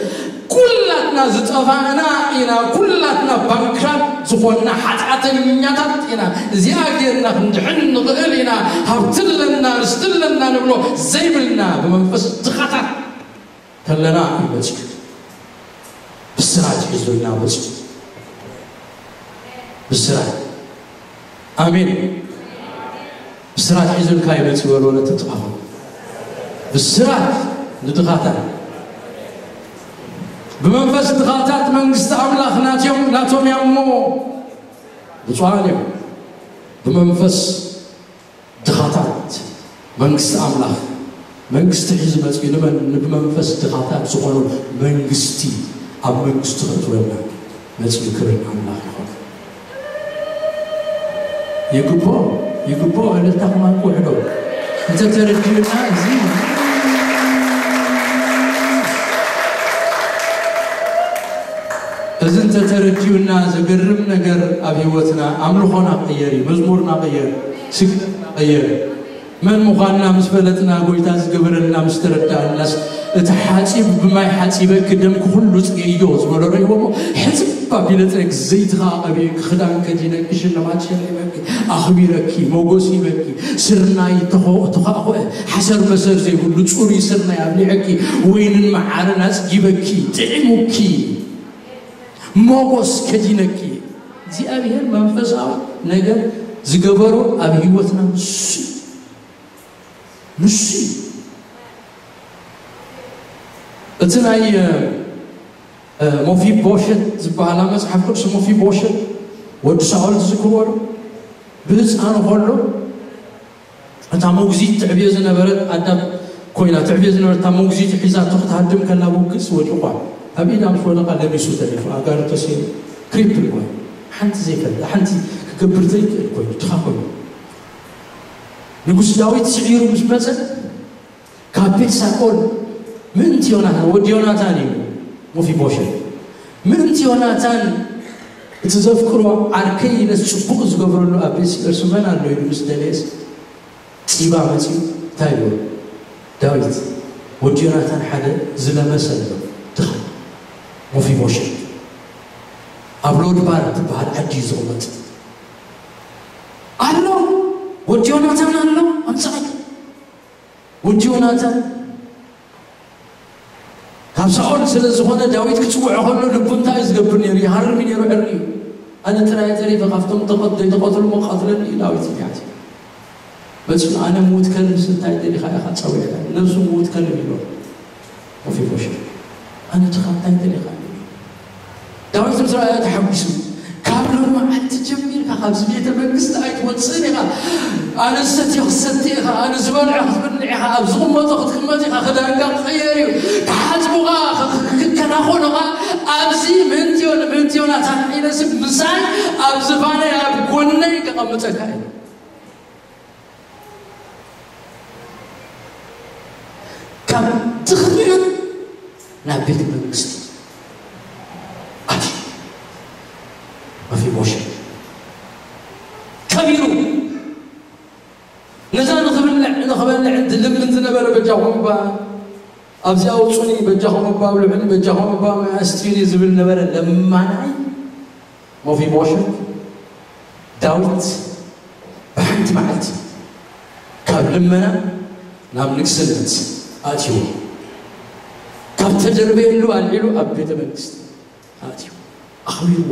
ኩላትና ዝጠፋእና ኢና። ኩላትና ባንክራት ዝኾንና ሓጢኣተኛታት ኢና። እዚኣ ጌርና ክንድሕን ንኽእል ኢና። ሃብቲ ኣለና፣ ርስቲ ኣለና ንብሎ ዘይብልና፣ ብመንፈስ ድኻታት ከለና እዩ መጺኡ። ብስራት ሒዙልና መጺኡ። ብስራት። ኣሜን። ብስራት ሒዙልካ ይመጽእ በሉ፣ ወለተ ጥቓኹም። ብስራት ንድኻታት። ብመንፈስ ድኻታት መንግስቲ ኣምላኽ ናትዮም፣ ናቶም እዮም እሞ ብፁዓን እዮም። ብመንፈስ ድኻታት መንግስቲ ኣምላኽ፣ መንግስቲ ሒዙ መጺኡ። ንመን? ንብመንፈስ ድኻታት ዝኾኑ መንግስቲ፣ ኣብ መንግስቱ ከእትወና መጺኡ። ክብሪ ንኣምላኽ ይኹን። ይግብኦ፣ ይግብኦ። እልልታኹም ኣንቁሑ ዶ? እንተ ተረዲኡና እዚ፣ እዚ እንተ ተረዲኡና ዘገርም ነገር ኣብ ህይወትና፣ ኣምልኾና ቀየር እዩ፣ መዝሙርና ቀየር፣ ስግደትና ቀየር። መን ምዃንና ምስ ፈለጥና፣ ጎይታ ዝገበረልና ምስ ተረዳእናስ፣ እቲ ሓጺብ ብማይ ሓጺበኪ፣ ደምኪ ኩሉ ጽገዮ ዝበሎ ርእይዎ እሞ፣ ሕጽብ ኣቢለ ጽረግ፣ ዘይትኻ ቀቢእኪ፣ ክዳን ከዲነኪ፣ ሽልማት ሸሊመኪ፣ ኣኽቢረኪ፣ ሞጎስ ሂበኪ፣ ስርናይ ተኾ-፣ ተዃዕኾዐ፣ ሓሰር መሰር ዘይብሉ ጽሩይ ስርናይ ኣብሊዐኪ፣ ወይንን መዓርን ኣጽጊበኪ፣ ጥዒሙኪ፣ ሞጎስ ከዲነኪ። እግዚኣብሔር መንፈሳዊ ነገር ዝገበሮ ኣብ ህይወትና ንሱ እዩ። ንሱ እዩ። እቲ ናይ፣ እ፣ እ፣ ሞፊቦሸት ዝበሃላ መጽሓፍ ቅዱስ፣ ሞፊቦሸት ወዲ ሳኦል ትዝክርዎ ዶ? ብህፃኑ ከሎ እታ መጉዚት ትዕብዮ ዝነበረት ኣዳም ኮይና፣ ትዕብዮ ዝነበረት እታ መጉዚት ሒዛቶ ክትሃድም ከላ፣ ብውግእ ወዲቑ። ኣብ ኢዳ ምስ ወደቓ ለሚሱ ተሪፉ፣ ኣእጋሩ ተሰይሩ፣ ክሪፕል ኮይኑ፣ ሓንቲ ዘይፈልጥ፣ ሓንቲ ክገብር ዘይክእል ኮይኑ፣ ድኻ ኮይኑ። ንጉስ ዳዊት ስዒሩ ምስ መጸ፣ ካብ ቤት ሳኦል ምእንቲ ዮናታን፣ ወዲ ዮናታን እዩ ሞፊቦሸት፣ ምእንቲ ዮናታን እቲ ዘፍቅሮ ዓርከይ ኢለስ ጽቡቕ ዝገብረሉ ኣብ ቤት ስዒርሲ መን ኣሎ ኢሉ ምስ ደለየስ፣ ጺባ መጺኡ እንታይ ይብሎ? ዳዊት፣ ወዲ ዮናታን ሓደ ዝለመሰ ኣሎ፣ ድኻ ሞፊቦሸት፣ ኣብ ሎድባር ትበሃል ዓዲ እዩ ዝቕመጥ። ኣሎ፣ ወዲ ዮናታን ኣሎ፣ ኣምጽኣሉ። ወዲ ዮናታን ካብ ሳኦል ስለ ዝኾነ፣ ዳዊት ክጽውዖ ከሎ ልቡ እንታይ እዩ ዝገብር ነይሩ? ይሃርም እዩ ነይሩ፣ ዕርቂ እዩ። ኣነ ጥራይ ተሪፈ፣ ካብቶም ተቐ-፣ ዘይተቐትሉ እሞ ቀትለኒ እዩ ዳዊት እዩ ሓሲቡ። መጺኡ፣ ኣነ ምዉት ከልብስ እንታይ ደሊኻ ኢኻ ጸዊዕካ? ነብሱ ምዉት ከልቢ ኢልዎ። መፊቦሸት፣ ኣነ ድኻ እንታይ ደሊኻ? ዳዊት ምስ ረኣዮ ተሓጒሱ፣ ካብ ሎሚ መዓልቲ ጀሚርካ ካብዚ ቤተ መንግስቲ ኣይትወጽእን ኢኻ። ኣነ ዝሰትዮ ክትሰቲ ኢኻ፣ ኣነ ዝበልዖ ክትበልዕ ኢኻ፣ ኣብ ዝቕመጦ ክትቅመጥ ኢኻ፣ ክዳንካ ክቕየር እዩ፣ ክሓጽቡኻ፣ ክ-፣ ክ-፣ ክከናኸኑኻ። ኣብዚ ምእንቲ ዮ-፣ ምእንቲ ዮናታን ኢለ ስብ ምሳይ ኣብ ዝፋነይ ኣብ ጎነይ ከቐምጠካ እየ። ካብ ድኽነት ናብ ቤተ መንግስቲ ኣትዩ። መፊቦሸት ከቢሩ፣ ነዛ ንኽብልዕ፣ ንኽበልዕ ድልምን ዝነበረ፣ በጃኹም እባ ኣብዚ ኣውጹኒ፣ በጃኹም እባ ኣብልዑኒ፣ በጃኹም እባ ማይ ኣስትዩኒ ዝብል ነበረ ለማናይ። መፊቦሸት፣ ዳዊት ብሓንቲ መዓልቲ ካብ ልመና ናብ ንግስነት ኣትይዎ። ካብ ተደርበየሉ ኣልዒሉ ኣብ ቤተ መንግስቲ ኣትይዎ። ኣኽቢርዎ።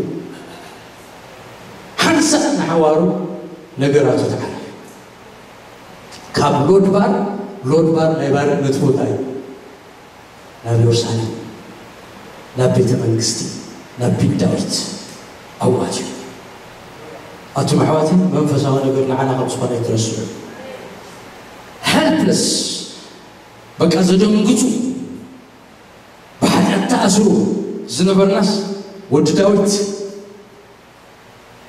ሓንሳእ ንሓዋሩ ነገራቱ ተዓርዩ። ካብ ሎድባር፣ ሎድባር ናይ ባርነት ቦታ እዩ። ናብ የሩሳሌም፣ ናብ ቤተ መንግስቲ፣ ናብ ቤት ዳዊት ኣብኡ ኣትዩ። ኣቱም ኣሕዋተይ፣ መንፈሳዊ ነገር ንዓና ከም ዝኾነ ኣይትረስዑ። ሄልፕለስ፣ በቃ ዘደንግጹ፣ ብሓጢኣት ተኣስሩ ዝነበርናስ፣ ወዲ ዳዊት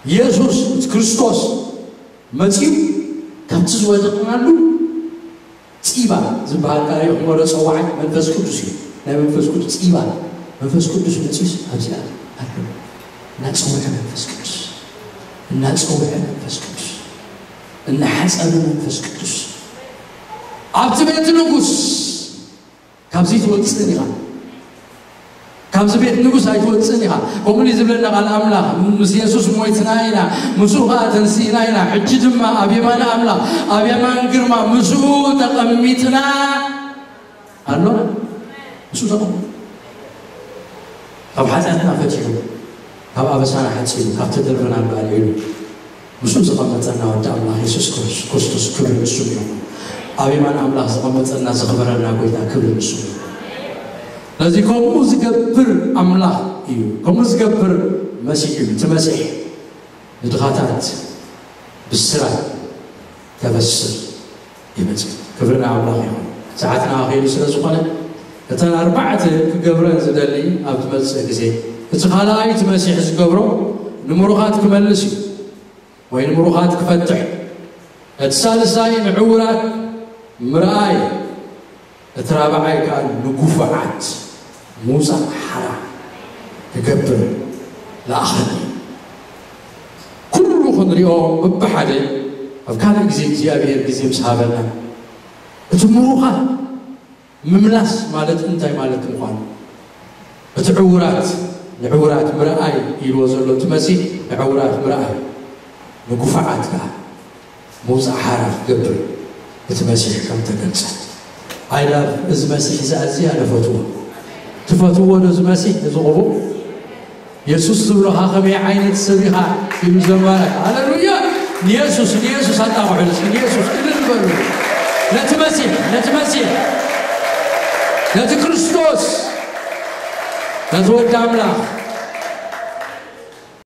የሱስ ክርስቶስ መጺኡ ካብቲ ዝወደቕናሉ ጺባ ዝበሃል ቃል እዩ። ክመሎ ጸዋዓይ መንፈስ ቅዱስ እዩ። ናይ መንፈስ ቅዱስ ጺባ፣ መንፈስ ቅዱስ መጺኡስ ኣብዚኣ ኣሎ። እናጸውዐ መንፈስ ቅዱስ፣ እናጸውዐ መንፈስ ቅዱስ፣ እናሓጸበ መንፈስ ቅዱስ ኣብቲ ቤት ንጉስ ካብዚ ትወጽእን ኢኻ። ካብዚ ቤት ንጉስ ኣይትወጽእን ኢኻ። ከምኡ እዩ ዝብለና ቃል ኣምላኽ። ምስ የሱስ ሞይትና ኢና፣ ምስኡ ኸዓ ተንሲእና ኢና። ሕጂ ድማ ኣብ የማነ ኣምላኽ፣ ኣብ የማን ግርማ ምስኡ ተቐሚጥና ኣሎና። ምስኡ ተቐሚጥና። ካብ ሓጢኣትና ፈቲሑ፣ ካብ ኣበሳና ሓጺቡ፣ ካብ ተደርበናሉ ኣልዒሉ፣ ምስኡ ዘቐመጠና ወዲ ኣምላኽ የሱስ ክርስቶስ፣ ክብሪ ንሱ ይኹን። ኣብ የማን ኣምላኽ ዘቐመጠና ዘኽበረና ጎይታ፣ ክብሪ ንሱ ይኹን። ስለዚ ከምኡ ዝገብር ኣምላኽ እዩ፣ ከምኡ ዝገብር መሲሕ እዩ። እቲ መሲሕ ንድኻታት ብስራት ከበስር ይመጽእ። ክብሪ ንኣምላኽ ይኹን። ሰዓትና ኣኺሉ ስለ ዝኾነ፣ እተን ኣርባዕተ ክገብረን ዝደሊ ኣብ ዝመጽእ ግዜ፣ እቲ ካልኣይ እቲ መሲሕ ዝገብሮ ንምሩኻት ክመልስ እዩ፣ ወይ ንምሩኻት ክፈትሕ፣ እቲ ሳልሳይ ንዕዉራት ምርኣይ፣ እቲ ራብዓይ ከኣ ንግፉዓት ምውጻእ ሓራ ክገብር ለኣኸኒ። ኩሉ ክንሪኦ በብሓደ ኣብ ካልእ ግዜ እግዚኣብሔር ግዜ ምስ ሃበና፣ እቲ ምሩኻት ምምላስ ማለት እንታይ ማለት ምዃኑ፣ እቲ ዕውራት ንዕውራት ምርኣይ ኢልዎ ዘሎ እቲ መሲሕ፣ ንዕውራት ምርኣይ፣ ንጉፋዓት ከኣ ምውጻእ ሓራ ክገብር እቲ መሲሕ ከም ተገልጸ። I love እዚ መሲሕ እዚ ኣዝያ እየ ዝፈትዎ። ትፈትዎ ዶ እዚ መሲሕ እዚ ቅቡእ? የሱስ ዝብለኻ ከመይ ዓይነት ሰብ ኢኻ ኢሉ ዘማረ። ሃሌሉያ! ንየሱስ፣ ንየሱስ ኣጣቕዑ እስኪ፣ ንየሱስ ክልል በሉ። ነቲ መሲሕ፣ ነቲ መሲሕ፣ ነቲ ክርስቶስ፣ ነቲ ወዲ ኣምላኽ